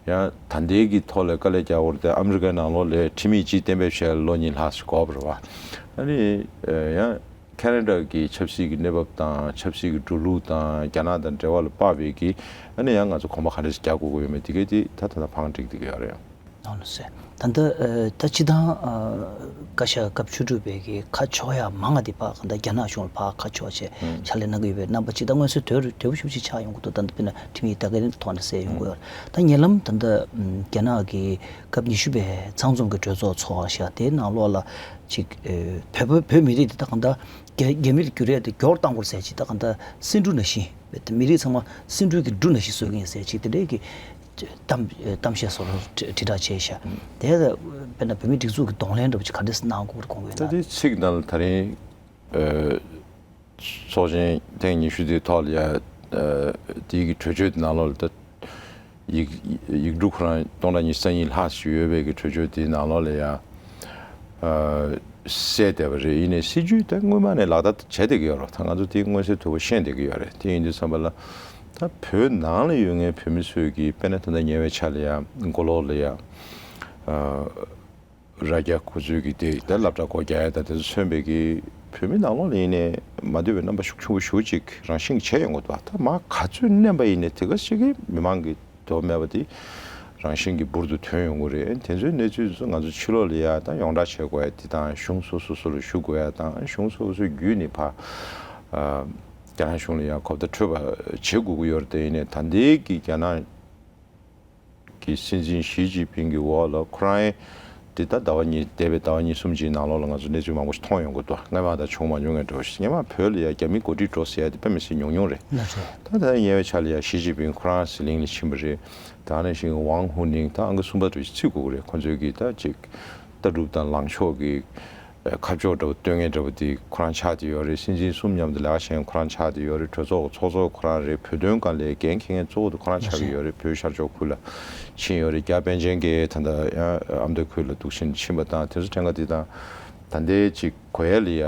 ཡང་ད་ལྟའི་གི་ཐོག་ལ་དཀའ་ལས་རྒྱག་དགོས་རེད་དེ། ཨ་མི་རི་ཀའི་ནང་ལོགས་ལ་ཁྲིམས་ཡིག་གཅིག་གཏན་འབེབས་བྱས་ལོ་གཉིས་ལྷག་ཙམ་འགོར་བ་རེད་བ། ཨ་ནི་ཡང་ཁེ་ན་ཌ་གི་ཆབ་སྲིད་ཀྱི་གནས་བབ་དང་ཆབ་སྲིད་ཀྱི་འགྲོ་ལུགས་དང་རྒྱ་ནག་དང་འབྲེལ་བ་ལ་དཔག་པའི་གི་ཨ་ནི་ཡང་ང་ཚོ་གོམ་པ་ག་འདྲ་ཞིག་རྒྱག་དགོས་ཀྱི་ཡོད་མེད་དེ་གའི་དེ་ད་ད་ལྟ་བང་སྒྲིག་བསྡད་ཀྱི་ཡོད་རེད། ནོར་ལ་ཟེར། ད་ལྟ་ཨ་ད་སྤྱིར་བཏང་ཨ་བཀའ་ཤག་སྐབས་བཅུ་དྲུག་པའི་གི་ཁ་ཕྱོགས་ཡ་མང་ང་དེ་ཕར་གང་ལྟར་རྒྱ་ནག་གཞུང་ལ་ཕར་ཁ་ཕྱོགས་བྱས་ཕྱག་ལས་གནང་གི་ཡོད་པའི་རྣམ་པ་ཅིག་ད་མངོན་གསལ་དོད་དོད་པོ་ཞེ་པོ་ཅིག་ཆགས་ཡོང་གི་འདུག་ད་ལྟ་དཔེར་ན་ཁྲིམས་ཡིག་ལྟ་མཁན་ཐོག་ནས་གསལ་ཡོང་གི་ཡོད་རེད། ད་ཉེ་ལམ་ད་ལྟ་རྒྱ་ནག་གི་སྐབས་ཉི་ཤུ་པའི་ཚང་འཛོམས་ཀྱི་གྲོས་ཚོགས་ཚོགས་ཤག་དེའི་ནང་ལོགས་ལ་ཅིག་ཨ་བོད་བོད་བོད་མི་རིགས་དེ་ད་གང་ལྟར་རྒྱ་རྒྱ་མིར་འགྱུར་ཡས་དེ་མགྱོགས་བཏང་དགོས་ཟེར་ཅིག་ད་གང་ལྟར་སེ་འབྲུ་ནང་བཞིན་མི་རིགས་ཚང་མ་སེ་འབྲུ་གི་འབྲུ་ནང་བཞིན་བཟོ་གི་ཡིན་ཟེར་ཅིག་དེ་འདྲའི་གི་གཏམ་གཏམ་བཤད་སོགས་དྲིལ་བསྒྲགས་བྱས་ཤག་དེ་དཔེར་ན་བོད་མིའི་སྒྲིག་འཛུགས་ཀྱི་གདོང་ལེན་འདྲ་པོ་ཅིག་ག་འདྲས་གནང་དགོས་རེད་དགོངས་ཀྱི་ཡོད་ན། ད་དེ་ཚིག་ནང་ལ་ད་རིང་ཨ་ཚོགས་ཆེན་ཐེངས་ཉི་ཤུ་དེའི་ཐོག་ལ་ཡ་ཨ་དེའི་གི་གྲོས་ཆོད་དེ་ནང་ལོགས་ལ་ད་ཡིག་ཡིག་འབྲུ་ཁོ་རང་སྟོང་ཕྲག་ཉི་ཤུ་རྩ་གཉིས་ལྷག་ཞིག་ཡོད་པའི་གི་གྲོས་ཆོད་དེའི་ནང་ལོགས་ལ་ཡ་ཨ་གསལ་བསྡད་པ་རེད། ཡིན་ནའི་སྲིད་ཇུས་དེ་སྔོན་མ་ནས་ལག་བསྟར་བྱས་བསྡད་ཀྱི་ཡོད་རེད། ད་ང་ཚོ་དེ་མངོན་གསལ་དོད་པོ་ཤེས་བསྡད་ཀྱི་ཡོད་རེད། དེ་ཡིན་དུས་ཙམ་པ་ལ་ད་བོད་ནང་ལ་ཡོད་མཁན་བོད་མི་ཚོས་ཀྱི་དཔེར་ན་ད་ལྟ་ཉེ་བའི་ཆར་ལ་ཡ་མགོ་ལོག་ལ་ཡ་ཨ་རྭ་རྒྱ་ཁོ་ཚོས་ཀྱི་དེ་ད་སློབ་གྲྭ་སྒོ་རྒྱག་ཡ་དང་དེ་ཚོ་མཚོན་པའི་གི་བོད་མི་ནང་ལོགས་ལ་ཡིན་ནའི་མ་འདོད་པའི་རྣམ་པ་ཤུགས་ཆེན་པོ་ཞེ་པོ་ཅིག་རང་བཞིན་གྱིས་བྱས་ཡོང་གི་འདུག་ད་མར་ག་ཚོད་མནན་པ་ཡིན་ནའི་དེ་ག་ཞིག་གི་མི་མང་གི་དོ་མེད་པ་དེ་རང་བཞིན་གྱིས་འབུར་དུ་ཐོན་ཡོང་གི་རེད། དེ་ཚོའི་གནས་ཚུལ་ཚོ་ང་ཚོ་ཕྱི་ལོགས་ལ་ཡ་ད་ཡོངས་བསྒྲགས་བྱེད་དགོས་ཡ་དེ་དང་གཞུང་སོ་སོ་སོ་ལ་ཞུ་དགོས་ཡ་དང་གཞུང་སོ་སོའི་བརྒྱུད་ནས་ཕར་ཨ་རྒྱ་ནག་གཞུང་ལ་ཡ་གོ་བརྡ་འཕྲོད་པ་བྱེད་དགོས་ཀྱི་ཡོད་རེད། དེ་ཡིན་ནའི་ད་ལྟའི་གི་རྒྱ་ནག་གི་སྲིད་འཛིན་ཞི་ཅིན་ཕིང་གི་འོག་ལ་ཁོ་རང་འདི་ད་ཟླ་བ་གཉིས་འདས་པའི་ཟླ་བ་གཉིས་གསུམ་གྱི་ནང་ལོགས་ལ་ང་ཚོ་གནས་ཚུལ་མང་པོ་ཞིག་མཐོང་ཡོང་གི་འདུག་སྔ་མ་དང་བྱུང་མ་མྱོང་བའི་འདྲ་བོ་ཞིག་སྔོན་མ་བོད་ལ་ཡ་རྒྱ་མི་འགོ་ཁྲིད་འགྲོ་ཟེར་ཡ་དེ་དཔེ་མི་སྲིད་ཉུང་ཉུང་རེད། ད་ད་ཉེ་བའི་ཆར་ལ་ཡ་ཞི་ཅིན་ཕིང་ཁོ་རང་ཟི་ལིང་ལ་ཕྱིན་པ་རེད། ད་ནང་བཞིན་ཝང་ཧུ་ནིང་ད་ཨང་ཀི་གསུམ་པ་འདྲ་བོ་ཞིག་བརྩི་དགོས་ཀྱི་རེད། ཁོ་ཚོའི་གི་ད་ཅིག་ལྟ་གྲུབ་དང་ལངས་ཕྱོགས་ཀྱི་ཁ་ཕྱོགས་འདྲ་བོ་སྟོན་མཁན་འདྲ་བོ་དེ་ཁོ་རང་ཆགས་བསྡད་ཡོད་རེད། སྲིད་འཛིན་གསུམ་མཉམ་དུ་ལས་ཀ་བྱེད་མཁན་ཁོ་རང་ཆགས་བསྡད་ཡོད་རེད། གྲོས་ཚོགས་ཚོགས་ཁོ་རང་རེད། བོད་དོན་སྒང་ལ་འགན་འཁྱེར་མཁན་གཙོ་བོ་དེ་ཁོ་རང་ཆགས་ཀྱི་ཡོད་རེད། བོད་ཤར་ཕྱོགས་ཁུལ་ལ་ཕྱིན་ཡོད་རེད། རྒྱ་པཎ་ཆེན་གྱིས་ད་ལྟ་ཡང་ཨ་མདོ་ཁུལ་ལ་འདུག་ཕྱིན་ཕྱིན་པ་དང་དེ་ཚོ་ཕྲན་ག་དེ་དང་ད་ལྟའི་ཅིག་གོ་ཡ་ལ་ཡ་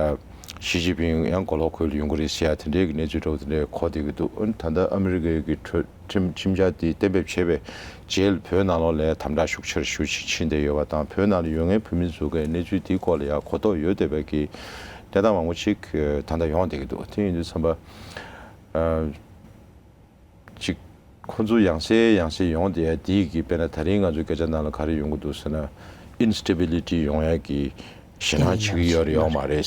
ཞི་ཅིན་ཕིང་ཡང་མགོ་ལོག་ཁུལ་ལ་ཡོང་གི་རེད་ཟེར་ཡ་དེ་འདྲའི་གི་གནས་ཚུལ་འདྲ་བོ་དེ་འདྲའི་གོ་བསྡད་ཀྱི་འདུག་ཨ་ནི་ད་ལྟ་ཨ་མི་རི་ཀའི་གི་གྲོས་ཁྲིམས་ཁྲིམས་འཆར་དེ་གཏན་འབེབས་བྱས་པའི་རྗེས་ལ་བོད་ནང་ལོགས་ལ་དམ་དྲག་ཤུགས་ཆེར་ཞེ་པོ་ཅིག་ཕྱིན་བསྡད་ཡོད་པ་དང་བོད་ནང་ལ་ཡོད་མཁན་བོད་མི་ཚོ་གི་གནས་ཚུལ་དེའི་སྐོར་ལ་ཡང་གོ་རྟོགས་ཡོད་བསྡད་པའི་གི་གནས་སྟངས་མང་པོ་ཅིག་ད་ལྟ་ཡོང་བསྡད་ཀྱི་འདུག་དེ་ཡིན་དུས་ཙམ་པ་ཨ་ཅིག་ཁོ་ཚོ་ཡང་སེ་ཡང་སེ་ཡོང་བསྡད་ཡ་དེའི་གི་དཔེར་ན་ད་རིང་ང་ཚོའི་སྐད་ཆ་ནང་ལ་ག་རེ་ཡོང་གི་འདུག་ཟེར་ན་ཨིན་སི་ཊེ་བི་ལི་ཊི་ཡོང་ཡ་གི་ཞེད་སྣང་བྱེད་ཀྱི་ཡོད་རེད་ཡོད་མ་རེད།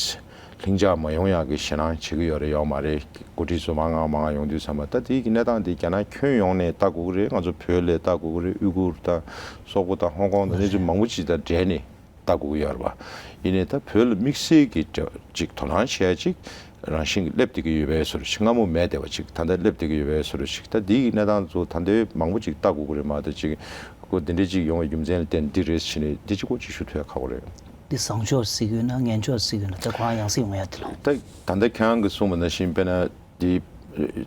ལྷིང་འཇགས་མ་ཡོང་ཡག་གི་ཞེད་སྣང་བྱེད་ཀྱི་ཡོད་རེད་ཡོད་མ་རེད། འགོ་ཁྲིད་ཚོ་མང་ང་མང་ང་ཡོང་དུས་ཙམ་པ་ད་དེའི་གི་གནས་སྟངས་དེ་རྒྱ་ནག་ཁྱོན་ཡོངས་ནས་ལྟ་དགོས་ཀྱི་རེད། ང་ཚོ་བོད་ལ་ལྟ་དགོས་ཀྱི་རེད། ཨུ་གུར་དང་སོག་པོ་དང་ཧོང་ཀོང་དང་གནས་ཚུལ་མང་པོ་ཅིག་དང་འབྲེལ་ནས་ལྟ་དགོས་ཀྱི་ཡོད་རེད་པ། ཡིན་ནའི་ད་བོད་ལ་དམིགས་བསལ་གྱི་འབྲེལ་ཅིག་དོ་སྣང་བྱེད་ཡ་ཅིག་རང་བཞིན་གྱིས་སླེབས་བསྡད་ཀྱི་ཡོད་པའི་བཟོ་འདྲ་ཅིག་སྔ་མོ་མེད་བསྡད་པ་ཅིག་ད་ལྟ་སླེབས་བསྡད་ཀྱི་ཡོད་པའི་བཟོ་འདྲ་ཅིག་ད་འདིའི་གནས་སྟངས་ཚོ་ད་ལྟའི་མང་པོ་ཅིག་ལྟ་དགོས་ཀྱི་རེད་མ་གཏོགས་ཅིག་ཁོ་འདི་འདྲ་ཅིག་ཡོང་བའི་རྒྱུ་མཚན་ལ་བརྟེན་འདི་རེད་ཟེར་ནས་འདི་གཅིག་པོ་ཅིག་ཞུ་ཐུབ་ཡ་ཁག་པོ་རེད། འདི་བཟང་ཕྱོགས་གཟིགས་ཀྱི་ཡོད་ན་ངན་ཕྱོགས་གཟིགས་ཀྱི་ཡོད་ན་ད་ཁོ་རང་ཡང་སེ་ཡོང་ཡ་དེ་ལ། ད་ད་ལྟ་ཁྱེད་རང་གིས་གསུངས་པ་ནང་བཞིན་དཔེར་ན་འདི་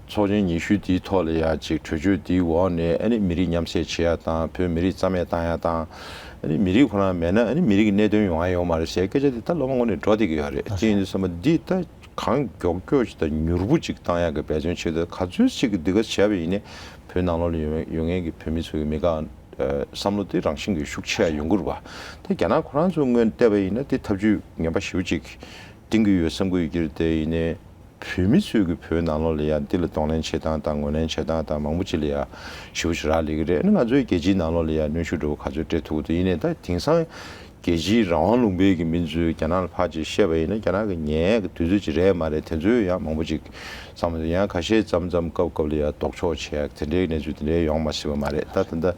ཚོགས་ཆེན་ཉི་ཤུ་འདིའི་ཐོག་ལ་ཡ་ཅིག་གྲོས་ཆོད་འདིའི་འོག་ནས་ཨ་ནི་མི་རིགས་མཉམ་བསྲེས་བྱེད་ཡ་དང་བོད་མི་རིགས་རྩ་མེད་བཏང་ཡ་དང་ཨ་ནི་མི་རིགས་ཁོ་རང་མེད་ན་ཨ་ནི་མི་རིགས་ཀྱི་གནད་དོན་ཡོང་ཡ་ཡོད་མ་རེད་ཟེར་སྐད་ཆ་འདི་ད་ལོ་མང་པོ་ནས་འགྲོ་བསྡད་ཀྱི་ཡོད་རེད། དེ་ཡིན་དུས་ཙམ་པ་འདི་ད་གང་མགྱོགས་མགྱོགས་ཅིག་དང་མྱུར་པོ་ཅིག་བཏང་ཡ་གི་འབད་བརྩོན་བྱེད་དུས་ག་ཚོད་ཅིག་གི་འདི་ག་བྱས་པ་ཡིན་ནའི་བོད་ནང་ལོགས་ལ་ཡོད་ཡོད་མཁན་གྱི་བོད་མི་ཚོ་གི་མི་དགའ་བསམ་བློ་དེ་རང་བཞིན་གྱིས་ཤུགས་ཆེ་ཡ་ཡོང་གི་རེད་པ། ད་རྒྱ་ནག་ཁོ་རང་ཚོའི་ངོས་ནས་བལྟས་པ་ཡིན་ན་དེ་ཐབས་ཇུས་ངན་པ་ཞེ་པོ་ཅིག་བཏིང་གི་ཡོད་བསམ་གྱི་ཡོད་ཀྱི་རེད། དེ་ཡིན་ནའི་ བོད་མི་ཚོས་ཀྱི་བོད་ནང་ལོགས་ལ་ཡང་འདི་ལ་གདོང་ལེན་བྱེད་སྟངས་དང་ངོས་ལེན་བྱེད་སྟངས་དང་མང་པོ་ཅིག་ལ་ཡང་ཞེ་པོ་ཅིག་རག་ལས་ཀྱི་རེད། ཨ་ནི་ང་ཚོའི་རྒྱལ་སྤྱིའི་ནང་ལོགས་ལ་ཡང་གནོན་ཤུགས་འདྲ་བོ་ག་ཚོད་སྤྲད་ཐུབ་ཀྱི་འདུག་ཡིན་ནའི་ད་དེང་སང་རྒྱལ་སྤྱིའི་རང་དབང་ལུང་པའི་གི་མི་ཚོས་རྒྱ་ནག་ལ་ཕར་ཅིག་བཤད་པ་ཡིན་ན་རྒྱ་ནག་གི་ཉན་ཡག་གི་དུས་ཚོད་ཅིག་རེད་མ་རེད། དེ་ཚོའི་ཡང་མང་པོ་ཅིག་བསམ་བློ་ཡང་ཁ་ཤས་མཚམས་མཚམས་སྐབས་སྐབས་ལ་ཡང་ལྡོག་ཕྱོགས་བྱེད་ཡག་དེ་འདྲའི་གནས་ཚུལ་དེ་འདྲའི་ཡོང་མ་སྲིད་པ་མ་རེད། ད་ད་ལྟ་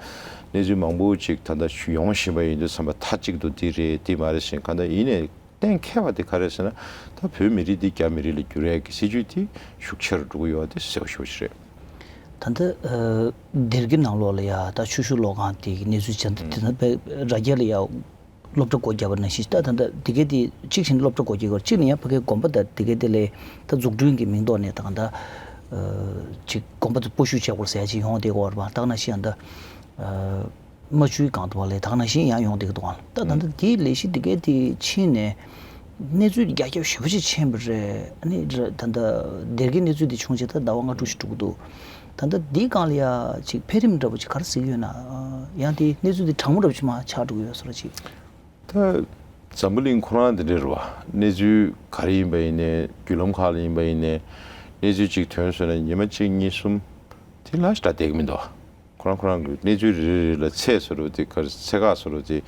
གནས་ཚུལ་མང་པོ་ཅིག་ད་ལྟ་ཡོང་བཞིན་པ་ཡིན་དུས་ཙམ་པ་མཐའ་གཅིག་ཏུ་འདི་རེད་འདི་མ་རེད་ཟེར་གང་ལྟར་ཡིན་ནའི། གཏན་འཁེལ་བ་དེ་ག་རེ་ཟེར་ན། ད་བོད་མི་རིགས་འདི་རྒྱ་མི་རིགས་ལ་བསྒྱུར་ཡས་ཀྱི་སྲིད་ཇུས་དེ་ཤུགས་ཆེ་རུ་འགྲོ་གི་ཡོད་དེ་གསལ་པོ་ཞེ་པོ་ཅིག་རེད། ད་ལྟ་ཨ་སྡེ་དགེ་ནང་ལོགས་ལ་ཡ་ད་ཆུ་ཤུར་གློག་ཁང་དེ་གི་གནས་ཚུལ་ཅན་དེ་ད་ལྟ་ར་རྒྱ་ལ་ཡ་སློབ་གྲྭ་སྒོ་བརྒྱབ་པ་ནང་བཞིན། ད་ད་ལྟ་དེ་གའི་དེ་གཅིག་བྱས་ན་སློབ་གྲྭ་སྒོ་འབྱེད་སྐོར། གཅིག་ནས་ཡང་ཕ་གའི་དགོན་པ་དང་དེ་གའི་དེ་ལས་ད་འཛུགས་སྐྲུན་གྱི་མིང་ཐོག་ནས་ད་ག་ད་ཅིག་དགོན་པ་དེ་སྤོ་བཤུད་བྱས་སྐོར་ཟེར་ཡ་ཅིག་ཡོང་བསྡད་ཀྱི་ཡོད་རེད་པ། ད་ག་ནང་བཞིན་ཡང་ད་ཨ། རྨ་ཆུའི་སྒང་དུ་བ་ལས་ད་ག་ནང་བཞིན་ཡང་ཡོང་བསྡད་ཀྱི་འདུག་ཨང་། ད་ད་ལྟ་དེའི་ལས་གཞི་འདི་གའི་དེ་ཕྱིན་ནས་གནས་ཚུལ་རྒྱ་ཁྱབ་ཞེ་པོ་ཅིག་ཕྱིན་པ་རེད། ཨ་ནི་ད་ལྟ་སྡེ་དགེའི་གནས་ཚུལ་འདི་བྱུང་རྗེས་ད་ཟླ་བ་ལྔ་དྲུག་ཅིག་འགྲོ་གི་འདུག་ད་ལྟ་འདིའི་སྒང་ལ་ཡ་ཅིག་འཕེལ་རིམ་འདྲ་པོ་ཅིག་ག་རེ་གཟིགས་ཡོད་ན། ཡང་དེ་གནས་ཚུལ་འདི་གྲང་མོ་འདྲ་པོ་ཅིག་མར་ཆགས་འགྲོ་གི་ཡོད་བཟོ་འདྲ་ཅིག་ད་འཛམ་བུ་གླིང་ཁོ་རང་འདི་འདྲ་རེད་བ། གནས་ཚུལ་ག་རེ་ཡིན་པ་ཡིན་ནའི་བརྒྱུད་ལམ་ཁག་ལ་ཡིན་པ་ཡིན་ནའི་གནས་ཚུལ་ཅིག་ཐོན་སོང་ན་ཉི་མ་གཅིག་གཉིས་གསུམ་དེ་ལ་ཞེ་དྲག་བསྡད་ཀྱི་མི་འདུག་ཁོ་རང་ཁོ་རང་གི་གནས་ཚུལ་རེ་རེ་རེ་ལ་ཚད་བཟོ་འདྲ་དེ་ག་རེ་ཚད་བཀག་བཟོ་འདྲ་དེ་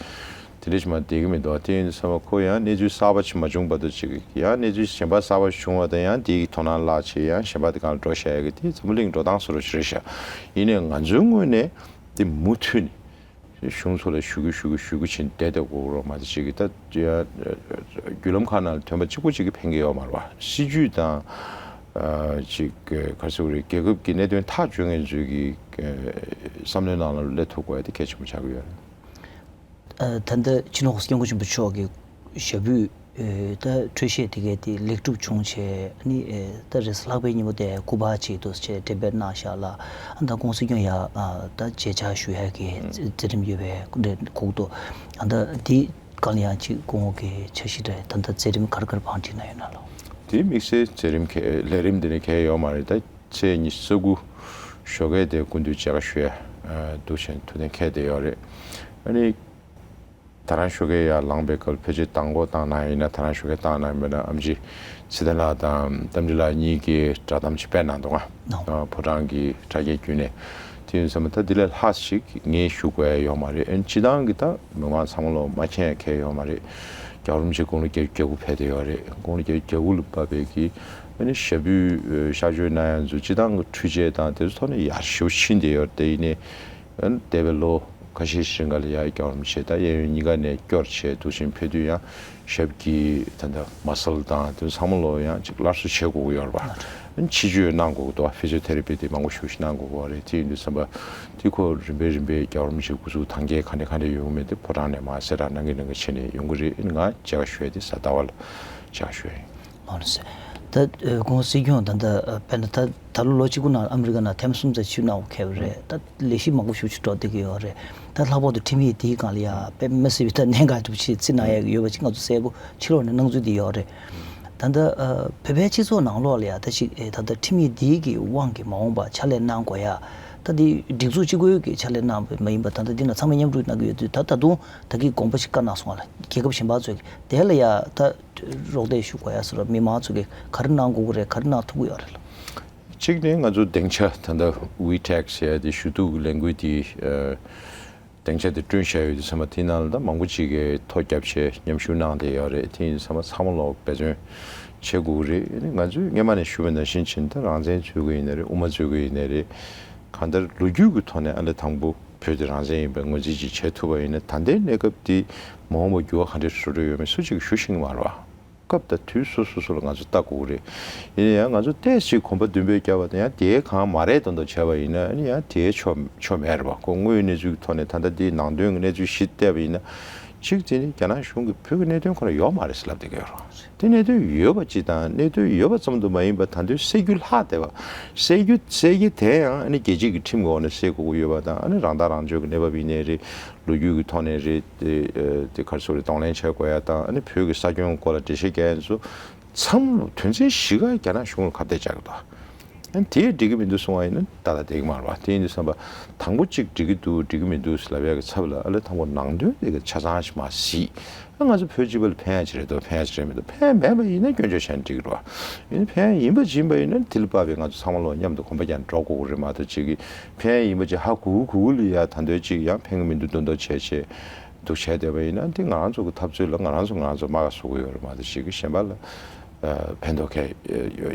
དེ་འདྲ་ཞིག་མ་བསྡད་ཀྱི་མི་འདུག་དེ་ཡིན་དུས་ཙམ་པ་ཁོ་ཡང་གནས་ཚུལ་གསར་པ་ཞིག་མ་བྱུང་བར་དུ་ཅིག་ཡང་གནས་ཚུལ་གཞན་པ་གསར་པ་བྱུང་བ་དང་ཡང་དེའི་དོ་སྣང་བརླག་བྱས་ཡང་གཞན་པ་དེ་སྒང་ལ་འགྲོ་བཞག་ཡ་གི་དེ་འཛམ་བུ་གླིང་འགྲོ་སྟངས་བཟོ་འདྲ་ཞིག་རེད་ཤག་ཡིན་ནའི་ང་ཚོའི་ངོས་ནས་དེ་མུ་མཐུད་ནས་གཞུང་ཚོ་ལ་ཞུ་རྒྱུ་ཞུ་རྒྱུ་ཞུ་རྒྱུ་བྱས་ནས་བསྡད་བསྡད་དགོས་རོགས་མ་གཏོགས་ཅིག་གི་ད་བརྒྱུད་ལམ་ཁག་ནང་ལ་ཐོན་པ་གཅིག་པོ་གཅིག་གིས་ཕན་གྱི་ཡོད་མ་རེད་བ། སྲིད་ཇུས་དང་ཅིག་ག་རེ་ཟེར་དགོས་རེད། རྒྱལ་ཁབ་ཀྱི་གནད་དོན་ཐག་གཅོད་མཁན་ཚོས་ཀྱི་བསམ་བློའི་ནང་ལ་སླེབས་ཐུབ་དགོས་ཡ་དེ་གལ་ཆེན་པོ་ཆགས་ཀྱི་ཡོད་རེད། ད་ལྟ་སྤྱི་ནོར་༸གོང་ས་༸སྐྱབས་མགོན་ཆེན་པོ་མཆོག་གི་ཞབས་པུས་ད་འཕྲོད་བཞེས་དེ་གའི་དེ་ལེགས་གྲུབ་བྱུང་བྱས། ཨ་ནི་ད་རེས་ལྷག་པའི་ཉིན་མོ་དེ་སྐུ་པར་ཅིག་ཏུ་བྱས་འགྲེམས་སྤེལ་གནང་བཞག་ལ། ཨ་ད་༸གོང་ས་༸སྐྱབས་མགོན་ཡ་ད་མཇལ་བཅར་ཞུ་ཡ་གི་མཛད་རིམ་ཡོད་པའི་སྐུ་མགྲོན་གུག་ཏུ། ཨ་ད་དེ་གང་ལ་ཡང་ཅིག་སྐུ་ངོ་གི་འཆར་གཞི་རེད། ད་ལྟ་མཛད་རིམ་ག་རེ་ག་རེ་བང་སྒྲིག་གནང་ཡོད་ན་ལོ། དེ་དམིགས་བསལ་མཛད་རིམ་ག་ལས་རིམ་དེ་ནི་ག་ཡོད་མ་རེད། ད་ཚེས་ཉི་ཤུ་རྩ་དགུ་ཞོགས་ཀས་དེ་སྐུ་མདུན་མཇལ་ཁ་ཞུ་ཡ་འདུག་བྱས་ཐུགས་གཏན་འཁེལ་བསྡད་ཡོད་རེད། ཨ་ནི། ད་རང་ཞོགས་ཀས་ཡར་ལངས་པའི་སྐབས་ཕལ་ཆེར་མདང་དགོང་བཏང་གནང་ཡིན་ན། ད་རང་ཞོགས་ཀས་བཏང་གནང་མེད་ན་ཨེམ་ཆི་ཚེ་བརྟན་ལགས་དང་རྟ་མགྲིན་ལགས་གཉིས་ཀྱིས་བསྒྲགས་གཏམ་ཅིག་སྤེལ་གནང་འདུག་ཨ། ཕོ་བྲང་གི་དྲ་རྒྱའི་བརྒྱུད་ནས། དེ་ཡིན་ཙང་ད་འདི་ལས་ལྷག་ཞིག་ངས་ཞུ་དགོས་ཡ་ཡོད་མ་རེད། ཨ་ནི་སྤྱིར་བཏང་གི་ད་མི་མང་ཚང་མ་ལོ་མ་མཁྱེན་ཡ་གང་ཡང་ཡོད་མ་རེད། རྒྱལ་བ་རིན་པོ་ཆེ་དགུང་ལོ་བརྒྱད་ཅུ་གྱ་དགུ་ཕེབས་བསྡད་ཡོད་རེད། དགུང་ལོ་བརྒྱད་ཅུ་གྱ་དགུ་ལ་བབས་པའི་གི་ཨ་ནི་ཞབས་པུས་གཤགས་བཅོས་གནང་ཡ་ཚོ་སྤྱིར་བཏང་གི་འཕྲུལ་ཆས་དང་དེ་ཚོ་ཐོག་ནས་ཡར་ཞེ་པོ་ཕྱིན་བསྡད་ཡོད་རེད། དེ་ཡིན་ནའི། འདས་པའི་ལོ་ཁ་ཤས་ཤིག་རིང་ག་ལ་ཡ་རྒྱལ་བ་རིན་པོ་ཆེ་དང་གཡས་གཡོན་གཉིས་ཀ་ནས་སྐྱོར་བྱས་འདུག་ཕྱིན་ཕེབས་དུས་ཡང་ཞབས་ཀྱི་ད་ལྟ་མ་སལ་དང་དེ་ཚང་མ་ལོ་ཡང་ཅིག་སླར་གསོ་བྱེད་དགོས་ཀྱི་ཡོད་རེད་པ། ཕྱི་བཅོས་གནང་དགོས་ཀྱི་འདུག་ཕི་ཛི་ཡོ་ཐེ་ར་པི་དེ་མང་པོ་ཞེ་པོ་ཞིག་གནང་དགོས་ཀྱི་རེད། དེ་ཡིན་དུས་ཙམ་པ་དེ་ཁོ་རིམ་པས་རིམ་པས་རྒྱལ་བ་རིན་པོ་ཆེ་སྐུ་གཟུགས་ཐང་རྒྱལ་ག་འདྲ་ག་འདྲ་ཡོང་གི་མེད་དེ་ཕོ་བྲང་ནས་མར་གསལ་བསྒྲགས་གནང་གི་གནང་གི་བྱས་ནས་ཡོང་གི་རེད། ང་མཇལ་ཁ་ཞུ་ཡ་དེ་གཟའ་ཟླ་བ་ལ་མཇལ་ཁ་ཞུ་ཡ་ཡིན། ཨོ་ལགས་སོ། ད་ཨ་༸གོང་ས་༸སྐྱབས་མགོན་ད་ལྟ་ཨ་དཔེར་ན་ད་ད་ལོ་ལོ་གཅིག་པུ་ནང་ཨ་མི་རི་ཀ་ནང་ཐེངས་གསུམ་ཙམ་ཆིབས་གནང་བ་ཁེལ་བ་རེད། ད་ལས་གཞི་མང་པོ་ཞེ་པོ་ཅིག་འགྲོ་བསྡད་ཀྱི་ཡོད་རེད། ད་ལྷག་པར་དུ་ཁྲིམས་ཡིག་འདིའི་སྒང་ལ་ཡང་དཔེ་མི་སྲིད་པའི་ད་གནད་འགག་ཅིག་ཅིག་བརྩི་གནང་ཡག་ཡོད་པ་ཅིག་ང་ཚོ་གསལ་པོ་ཕྱི་ལོགས་ནས་སྣང་ཚུལ་འདི་ཡོད་རེད། ད་ལྟ་ཨ་བོད་པའི་སྤྱི་ཚོགས་ནང་ལོགས་ལ་ཡང་ད་ཅིག་ཨེ་ད་ལྟ་ཁྲིམས་ཡིག་འདིའི་གི་དབང་གིས་མ་འོངས་པ་ཕྱག་ལས་གནང་དགོས་ཡ། ད་འདི་སྒྲིག་འཛུགས་གཅིག་པོའི་གི་ཕྱག་ལས་གནང་བ་མ་ཡིན་པ་ད་ལྟ་འདི་ན་ཚང་མས་མཉམ་རུབ་གནང་གི་ཡོད་དུས་ད་ད་དུང་ད་གིན་དགོངས་པ་ཞིག་བཀའ་གནང་སོང་བ་ལ་རྒྱལ་ཁབ་གཞན་པ་ཚོས་གི་དེ་ལ་ཡ་ད། རོགས་འདེགས་ཞུ་དགོས་ཡ་སོགས་ལ་མི་མང་ཚོ་གིས་ག་རེ་གནང་དགོས་ཀྱི་རེད། ག་རེ་གནང་ཐུབ་ཀྱི་ཡོད་རེད་ལགས། གཅིག་ནས་ང་ཚོ་སྡིངས་ཆ་ད་ལྟ་ཝི་ཊེག་ཟེར་ཡ་དེ་ཞུ་གཏུག་གི་ལས་འགུལ་དེ་ཨ་སྡིངས་ཆ་དེ་བསྐྲུན་བཞག་ཡོད་དུས་ཙམ་པ་དེའི་ནང་ལ་ད་མང་པོ་ཅིག་གིས་ཐོ་བརྒྱབ་བྱས་མཉམ་ཞུགས་གནང་བསྡད་ཡོད་རེད། དེ་ཡིན་དུས་ཙམ་པ་ཚང་མ་ལོག་འབད་བརྩོན་བྱེད་དགོས་ཀྱི་རེད། ང་ཚོས་སྔོན་མ་ནས་ཞུ་བ་ནང་བཞིན་བྱས་ན་ད་རང་བཙན་རྩོད་ཀྱི་ཡིན་ན་རེད། དབུ་མ་རྩོད་ཀྱི་ཡིན་ན་རེད། གང་ལྟར་ལོ་རྒྱུས་ཀྱི་ཐོག་ནས་ཨ་ལས་དང་པོ་བོད་དེ་རང་བཙན་ཡིན་པའི་ངོས་འཛིན་ཅིག་བྱེད་ཐུབ་པ་ཡིན་ན་ད་ལྟའི་གནས་སྐབས་འདི་མ་འོངས་པ་འགྱུར་བ་ག་འདྲ་བཟོ་འདྲ་ཡོད་མེད་སུ་གཅིག་གིས་ཞུ་ཤེས་ཀྱི་མ་རེད་བ། སྐབས་དང་དུས་སོ་སོ་སོ་ལ་ང་ཚོ་ལྟ་དགོས་ཀྱི་རེད། ཡིན་ན་ཡང་ང་ཚོ་ཏོག་ཙམ་གོམ་པ་མདུན་སྤོས་བརྒྱབ་པ་དང་ཡང་དེའི་གང་མ་རེད་མདོག་མདོག་བྱས་པ་ཡིན་ན་ཨ་ནི་ཡང་དེའི་ཆོ་ཆོ་མེད་རེད་བ། ཁོ་དངོས་ཡོད་གནས་ཚུལ་གྱི་ཐོག་ནས་ད་ལྟ་འདིའི་ནང་དོན་གྱི་གནས་ཚུལ་གཞི་བལྟས་པ་ཡིན་ན་གཅིག་དེ་ནི་རྒྱ་ནག་གཞུང་གིས་བོད་ཀྱི་གནད་དོན་ཁོ་རང་ཡོད་མ་རེད་ཟེར་ལབ་བསྡད་ཀྱི་ཡོད་རེད། དེ་གནད་དོན་ཡོད་པ་ཅིག་དང་གནད་དོན་ཡོད་པ་ཙམ་དུ་མ་ཡིན་པར་ད་དུང་སེལ་རྒྱུ་ལྷག་བསྡད་པ། སེལ་རྒྱུ་སེལ་རྒྱུ་དེ་ཡང་ཨ་ནི་རྒྱལ་སྤྱི་གི་ཁྲིམས་འོག་ནས་སེལ་དགོས་ཀྱི་ཡོད་པ་དང་ཨ་ནི་རང་ཐག་རང་གཅོད་ཀྱི་གནས་བབ་ཡིན་ནའི་རེད། ལོ་རྒྱུས་ཀྱི་ཐོག་ནས་རེད། དེ་དེ་ག་རེ་ཟེར་དགོས་རེད། གདོང་ལེན་བྱེད་དགོས་ཡ་དང་ཨ་ནི་བོད་ཀྱི་ས་ཁྱོན་སྐོར་ལ་འགྲེལ་བཤད་རྒྱག་ཡ་ཚོ་ཚང་མ་དོན་ཚན་བཞི་ཀ་རྒྱ་ནག་གཞུང་ལ་ཁ་གཏད་བཅག་གི་འདུག་ཨ་ནི་དེས་འགྲིག་གི་མི་འདུག་གསུང་བ་ཡིན་ན་ཏག་ཏག་བསྡད་ཀྱི་མ་རེད་བ། དེ་ཡིན་དུས་ཙམ་པ་དང་པོ་གཅིག་འགྲིག་གི་འདུག་འགྲིག་གི་མི་འདུག་ཟེར་ལབ་ཡག་གི་ཚབ་ལ་ཨ་ལས་དང་པོ་ནང་དོན་དེ་ག་ཆ་ཚང་ཞིག་མ་གཟིགས། ཨ་ང་ཚོ་བོད་སྤྱི་པ་ལ་ཕན་ཡག་ཅིག་རེད་འདུག་ཕན་ཡག་ཅིག་རེད་མི་འདུག་ཕན་མེད་པ་ཡིན་ན་སྐྱོན་བརྗོད་བྱས་ན་འགྲིག་གི་རེད་བ། ཡིན་ན་ཕན་ཡག་ཡིན་པ་ཅིག་ཡིན་པ་ཡིན་ན་དེ་ལ་དཔག་པའི་ང་ཚོ་ཚང་མ་ལོ་མཉམ་དུ་གོམ་པ་རྒྱག་འགྲོ་དགོས་ཀྱི་རེད་མ་གཏོགས་ཅིག་གིས་ཕན་ཡག་ཡིན་པ་ཅིག་ཧ་གོ་གི་གོ་གི་ལ་ཡ་ད་འདོད་ཅིག་ཡང་ཕན་གི་མི་འདུག་མདོག་མདོག་བྱས་བྱས་འདུག་བྱས་བསྡད་པ་ཡིན་ན་དེ་ང་རང་ཚོ་གི་འཐབ་རྩོད་ལ་ང་རང་ཚོ་ང་རང་ཚོ་རྨ་ཁ་བཟོ་གི་ཡོད་རེད་མ་གཏོགས་ཅིག་གིས་གཞན་པ་ལ། ཕན་ཐོགས་ཁེ་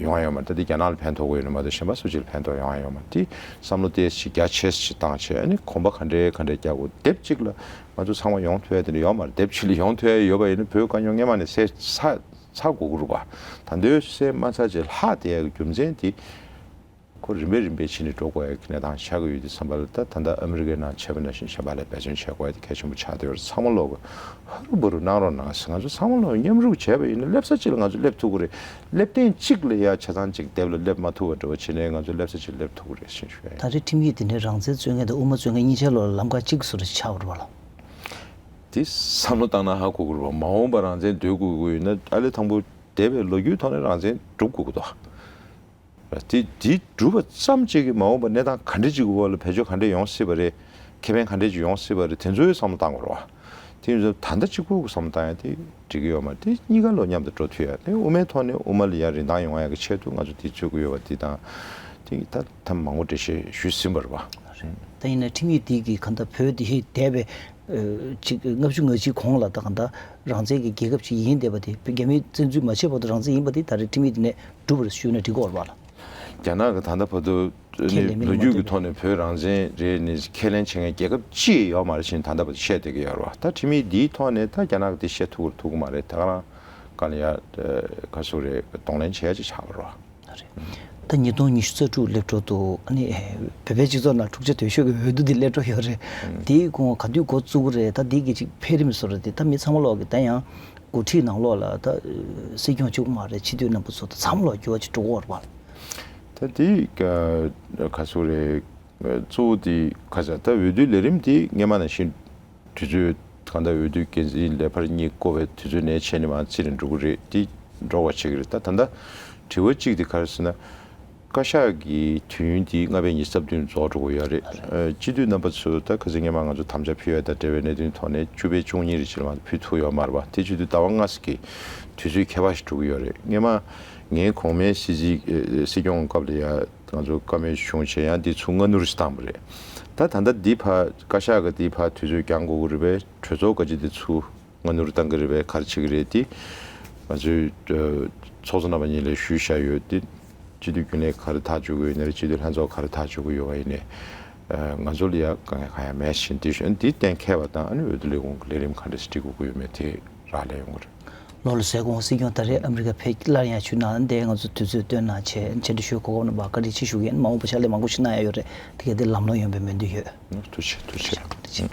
ཡོང་ཡ་ཡོད་མ་རེད། ད་དེ་རྒྱ་ནག་ལ་ཕན་ཐོགས་ཀྱི་ཡོད་ནི་མ་གཏོགས་གཞན་པ་སུ་གཅིག་ལ་ཕན་ཐོགས་ཡོང་ཡ་ཡོད་མ་རེད། དེ་བསམ་བློ་ཏོག་ཙམ་རྒྱ་ཆེ་ཙམ་ཞིག་བཏང་བྱས་ཨ་ནི་གོམ་པ་ག་འདྲའི་ག་འདྲའི་རྒྱག་དགོས། སྡེབ་གཅིག་ལ་ང་ཚོ་ཚང་མ་ཡོང་ཐུབ་ཡ་དེ་འདྲ་ཡོད་མ་རེད། སྡེབ་གཅིག་ལ་ཡོང་ཐུབ་ཡ་ཡོད་པ་ཡིན་ན་བོད་དཀའ་རྙོག་སྔོན་མ་ནས་སེལ་ཚར་ཚར་དགོས་ཀྱི་རེད་པ། ད་འདོད་སེལ་མ་ཚར་བྱས་ལྷག་བསྡད་ཡ་གི་རྒྱུ་མཚན་དེ། ཁོ་རིམ་པས་རིམ་པས་ཕྱི་ནས་འགྲོ་དགོས་ཡ་གི་གནས་སྟངས་ཆགས་ཀྱི་ཡོད་དུས་ཙམ་པ་ལ་ད་ད་ལྟ་ཨ་མི་རི་ཀའི་ནང་བྱས་པ་ནང་བཞིན་གཞན་པ་ལ་འབད་བརྩོན་བྱེད་དགོས་ཡ་དེ་གལ་ཆེན་པོ་ཆགས་བསྡད་ཡོད་རེད། ཚང་མ་ལོག་གི་ཧ་རུ་བ་རུ་གནང་རོགས་གནང་ཟེར། ང་ཚོ་ཚང་མ་ལོག་མཉམ་རུབ་བྱས་པ་ཡིན་ན་སླེབས་ས་གཅིག་ལ་ང་ཚོ་སླེབས་ཐུབ་ཀྱི་རེད། སླེབས་ཐེངས་གཅིག་ལ་ཡ་ཆ་ཚང་གཅིག་སྡེབ་ལ་སླེབས་མ་ཐུབ་པ་འདྲ་བ་བྱས་ནས་ང་ཚོ་སླེབས་ས་གཅིག་སླེབས་ཐུབ་ཀྱི་རེད་ཟེར་ཞུ་ཡ་ཡིན། ད་རེས་ཁྲིམས་ཡིག་དེ་ནས་རང་བཙན་རྩོད་མཁན་དང་དབུ་མ་རྩོད་མཁན་གཉིས་ཆ་ལོག་ལ་ལམ་ཁ་གཅིག་བཟོ་འདྲ་ཆགས་པ་རེད་པ་ལགས། དེ་བསམ་བློ་བཏང་ན་ཧ་གོ་གི་རེད་པ། མ་འོངས་པ་རང་བཙན་འདོད་དགོས་ཀྱི་ཡོད་ན་ཨ་ལས་དང་པོ་འདས་པའི་ལོ་རྒྱུས་ཐོག་ནས་རང་བཙན་སྒྲུབ་དགོས་ཀྱི་འདུག་དེ་དེ་སྒྲུབ་པ་ཙམ་གཅིག་གིས་མ་འོངས་པ་གནས་སྟངས་ག་འདྲ་ཅིག་གི་འོག་ལ་བེད་སྤྱོད་ག་འདྲ་ཡོང་སྲིད་པ་རེད། ཁེ་ཕན་ག་འདྲ་ཅིག་ཡོང་སྲིད་པ་རེད། དེ་ཚོའི་བསམ་བློ་བཏང་དགོས་རེད་པ། དེ་ཡིན་ཙང་ད་ལྟ་གཅིག་པུ་གི་བསམ་བློ་བཏང་ཡ་དེ་འགྲིག་གི་ཡོད་མ་རེད། དེ་གཉིས་ཀ་ལོ་མཉམ་དུ་འགྲོ་ཐུབ་ཡ་དེ་དབུ་མའི་ཐོག་ནས་དབུ་མ་ལ་ཡ་རིན་ཐང་ཡོང་ཡ་གི་ཆེད་དུ་ང་ཚོ་དེ་རྩོད་ཀྱི་ཡོད་པ་དེ་དང་། དེ་ད་ཐེངས་མང་པོ་འགྲེལ་བཤད་ཞུས་ཟིན་པ་རེད་པ། ད་ཡིན་ན་ཁྲིམས་ཡིག་འདི་གི་ག་འདྲ་བོད་འདི་འདས་པའི་ཨ་ཅིག་ལྔ་བཅུ་ང་གཅིག་གོང་ལ་ད་ག་འདྲ་རང་བཙན་གྱི་རྒྱལ་ཁབ་ཅིག་ཡིན་བསྡད་པ་དེ་རྒྱ་མིས་བཙན་འཛུལ་མ་བྱས་བར་དུ་རང་བཙན་ཡིན་པ་དེ་ད་རེས་ཁྲིམས་ཡིག་འདི་ནས་གྲུབ་པ་རེད་ཞུས་ན་འགྲིག་གི་ཡོད་རེད་པ་ལགས། རྒྱ་ནག་གི་ད་ལྟ་བར་དུ་ཁས་ལེན་མིན་ལོ་ལ་རྒྱུས་མ་ཀྱི་ཐོག་ནས་བོད་རང་བཙན་རེད་ནས་ཁས་ལེན་བྱེད་མཁན་རྒྱལ་ཁབ་ཅི་ཡང་ཡོད་མ་རེད་ཅེས་ད་ལྟ་བར་དུ་བཤད་བསྡད་ཀྱི་ཡོད་རེད་པ། ད་ཁྲིམས་ཡིག་འདིའི་ཐོག་ནས་ད་རྒྱ་ནག་གིས་དེ་བཤད་ཐུབ་ཀྱི་རེད་ཐུབ་ཀྱི་མ་རེད། ད་ག་རང་ག་ལ་ཡ་ག་ཚོད་རེད་གདོང་ལེན་བྱེད་ཡ་ཅིག་ཆགས་པ་རེད་པ། རེད། ད་ཉིས་སྟོང་ཉི་ཤུ་རྩ་དྲུག་སླེབས་འགྲོ་འདུག་ཨ་ནི་བོད་པའི་སྤྱི་ཚོགས་ནང་འཁྲུག་ཆ་དོད་ཤོས་ཀྱི་འོས་བསྡུ་འདི་སླེབས་འགྲོ་ཡོད་རེད། ཨང་། དེའི་གོང་ག་དུས་འགོ་བཙུགས་ཀྱི་རེད། ད་འདི་གི་ཅིག་འཕེལ་རིམ་བཟོ་འདྲ་དེ་ད་མི་ཚང་མ་ལོག་གི་ད་ཡང་འགོ་ཁྲིད་ནང་ལོགས་ལ་ད་སྲིད་སྐྱོང་གཅིག་པུ་མ་རེད། སྤྱི་འཐུས་རྣམ་པ་ཚོ་ད་ཚང་མ་ལོག་འགྱུར་བ་ཅིག་འགྲོ་གི་ཡོད་རེད་པ། ད་འདི་ག་ག་ཚོད་རེད། གཙོ་བོ་འདི་ག་ཚོད་ད་འོས་བསྡུའི་ལས་རིམ་འདི་སྔོན་མ་ནང་བཞིན་དུས་ཚོད་གང་ལྟར་འོས་བསྡུའི་འགན་འཛིན་ལས་འཕར་གཉིས་བསྐོ་བའི་དུས་ཚོད་ནས་བྱས་ནས་མར་རྩིས་ནས་འགྲོ་གི་རེད། དེ་འགྲོ་བ་བྱེད་ཀྱི་རེད། ད་ད་ལྟ་དྲི་བ་གཅིག་དེ་ག་རེ་ཟེར་ན། བཀའ་ཤག་གི་དུས་ཡུན་དེ་ལྔ་པའི་ཉི་ཤུ་རྩ་བདུན་རྫོགས་འགྲོ་གི་ཡོད་རེད། ཨ་སྤྱི་འཐུས་རྣམ་པ་ཚོ་ད་ག་ཚོད་སྔོན་མ་ང་ཚོ་དམ་བཅའ་ཕུལ་ཡ་དང་འབྲེལ་བའི་གནད་དོན་ཐོག་ནས་བཅུ་པའི་བཅུ་གཉིས་རེ་བྱས་ལ་མར་ཕུལ་ཐུབ་ཡོད་མ་རེད་པ། དེ་བྱེད་དུས་ཟླ་བ་ལྔ་ཙམ་གྱི་དུས་ཚོད་ཁྱད་པར་ཞིག་འགྲོ་གི་ཡོད་རེད། སྔོན་མ་ངའི་གོང་མའི་སྲིད་འཛིན་ཨ་སྲིད་སྐྱོང་སྐབས་ལ་ཡ་ང་ཚོ་བཀའ་མོལ་བྱུང་བྱས་ཡང་འདི་ཚུར་སྔ་སྣུར་ཞིག་བཏང་བ་རེད། ད་ད་ལྟ་འདི་ཕར་བཀའ་ཤག་གི་འདི་ཕར་དུས་ཚོད་འགྱངས་དགོས་ཀྱི་རེད་པས། གྲོས་ཚོགས་ག་ཅིག་འདི་ཚུར་སྔ་སྣུར་བཏང་གི་རེད་པས། ག་རེ་བྱེད་ཀྱི་རེད་དེ་ང་ཚོའི་ཨ་ཚོགས་གཙོ་རྣམ་པ་གཉིས་ལ་ཞུས་བཞག་ཡོད་དེ། སྤྱི་འཐུས་རྒྱུན་ལས་ག་རེ་ཐག་གཅོད་ཀྱི་ཡོད་ན་རེད། སྤྱི་འཐུས་ལྷན་ཚོགས་ག་རེ་ཐག་གཅོད་ཀྱི་ཡོད་པ་ཡིན་ནའི་ཨ་ང་ཚོ་ལ་ཡ་དཀའ་ངལ་གང་ཡང་མེད་བཞིན་དེ་བཞིན་འདི་གཏན་འཁེལ་བ་དང་ཨ་ནི་འོས་བསྡུ་ལས་ཁུངས་ཀྱི་ལས་རིམ་ག་འདྲ་ཞིག་སྒྲིག་དགོས་ཀྱི་ཡོད་མེད་དེ་རག་ལས་ཡོང་གི་རེད། ལོ་ལ་ཟས་གོང་སྲིད་སྐྱོང་ད་རེས་ཨ་མི་རི་ཀ་ཕེབས། སླར་ཡང་ཁྱོད་ནང་འདས་ང་ཚོ་དུས་ཚོད་བཏོན་གནང་བྱས་བཅར་འདྲི་ཞུས། གོ་སྐབས་གནང་བར་བཀའ་དྲིན་ཆེ་ཞུ་གི་ཡིན། མ་འོངས་པ་ཕྱག་ལས་མང་པོ་ཞིག་གནང་ཡ་ཡོད་རེད། དེ་ག་དེ་ལམ་ལྷོང་ཡོང་བའི་སྨོན་འདུན་ཡོད། ཐུགས་རྗེ་ཆེ། ཐུགས་རྗེ་ཆེ།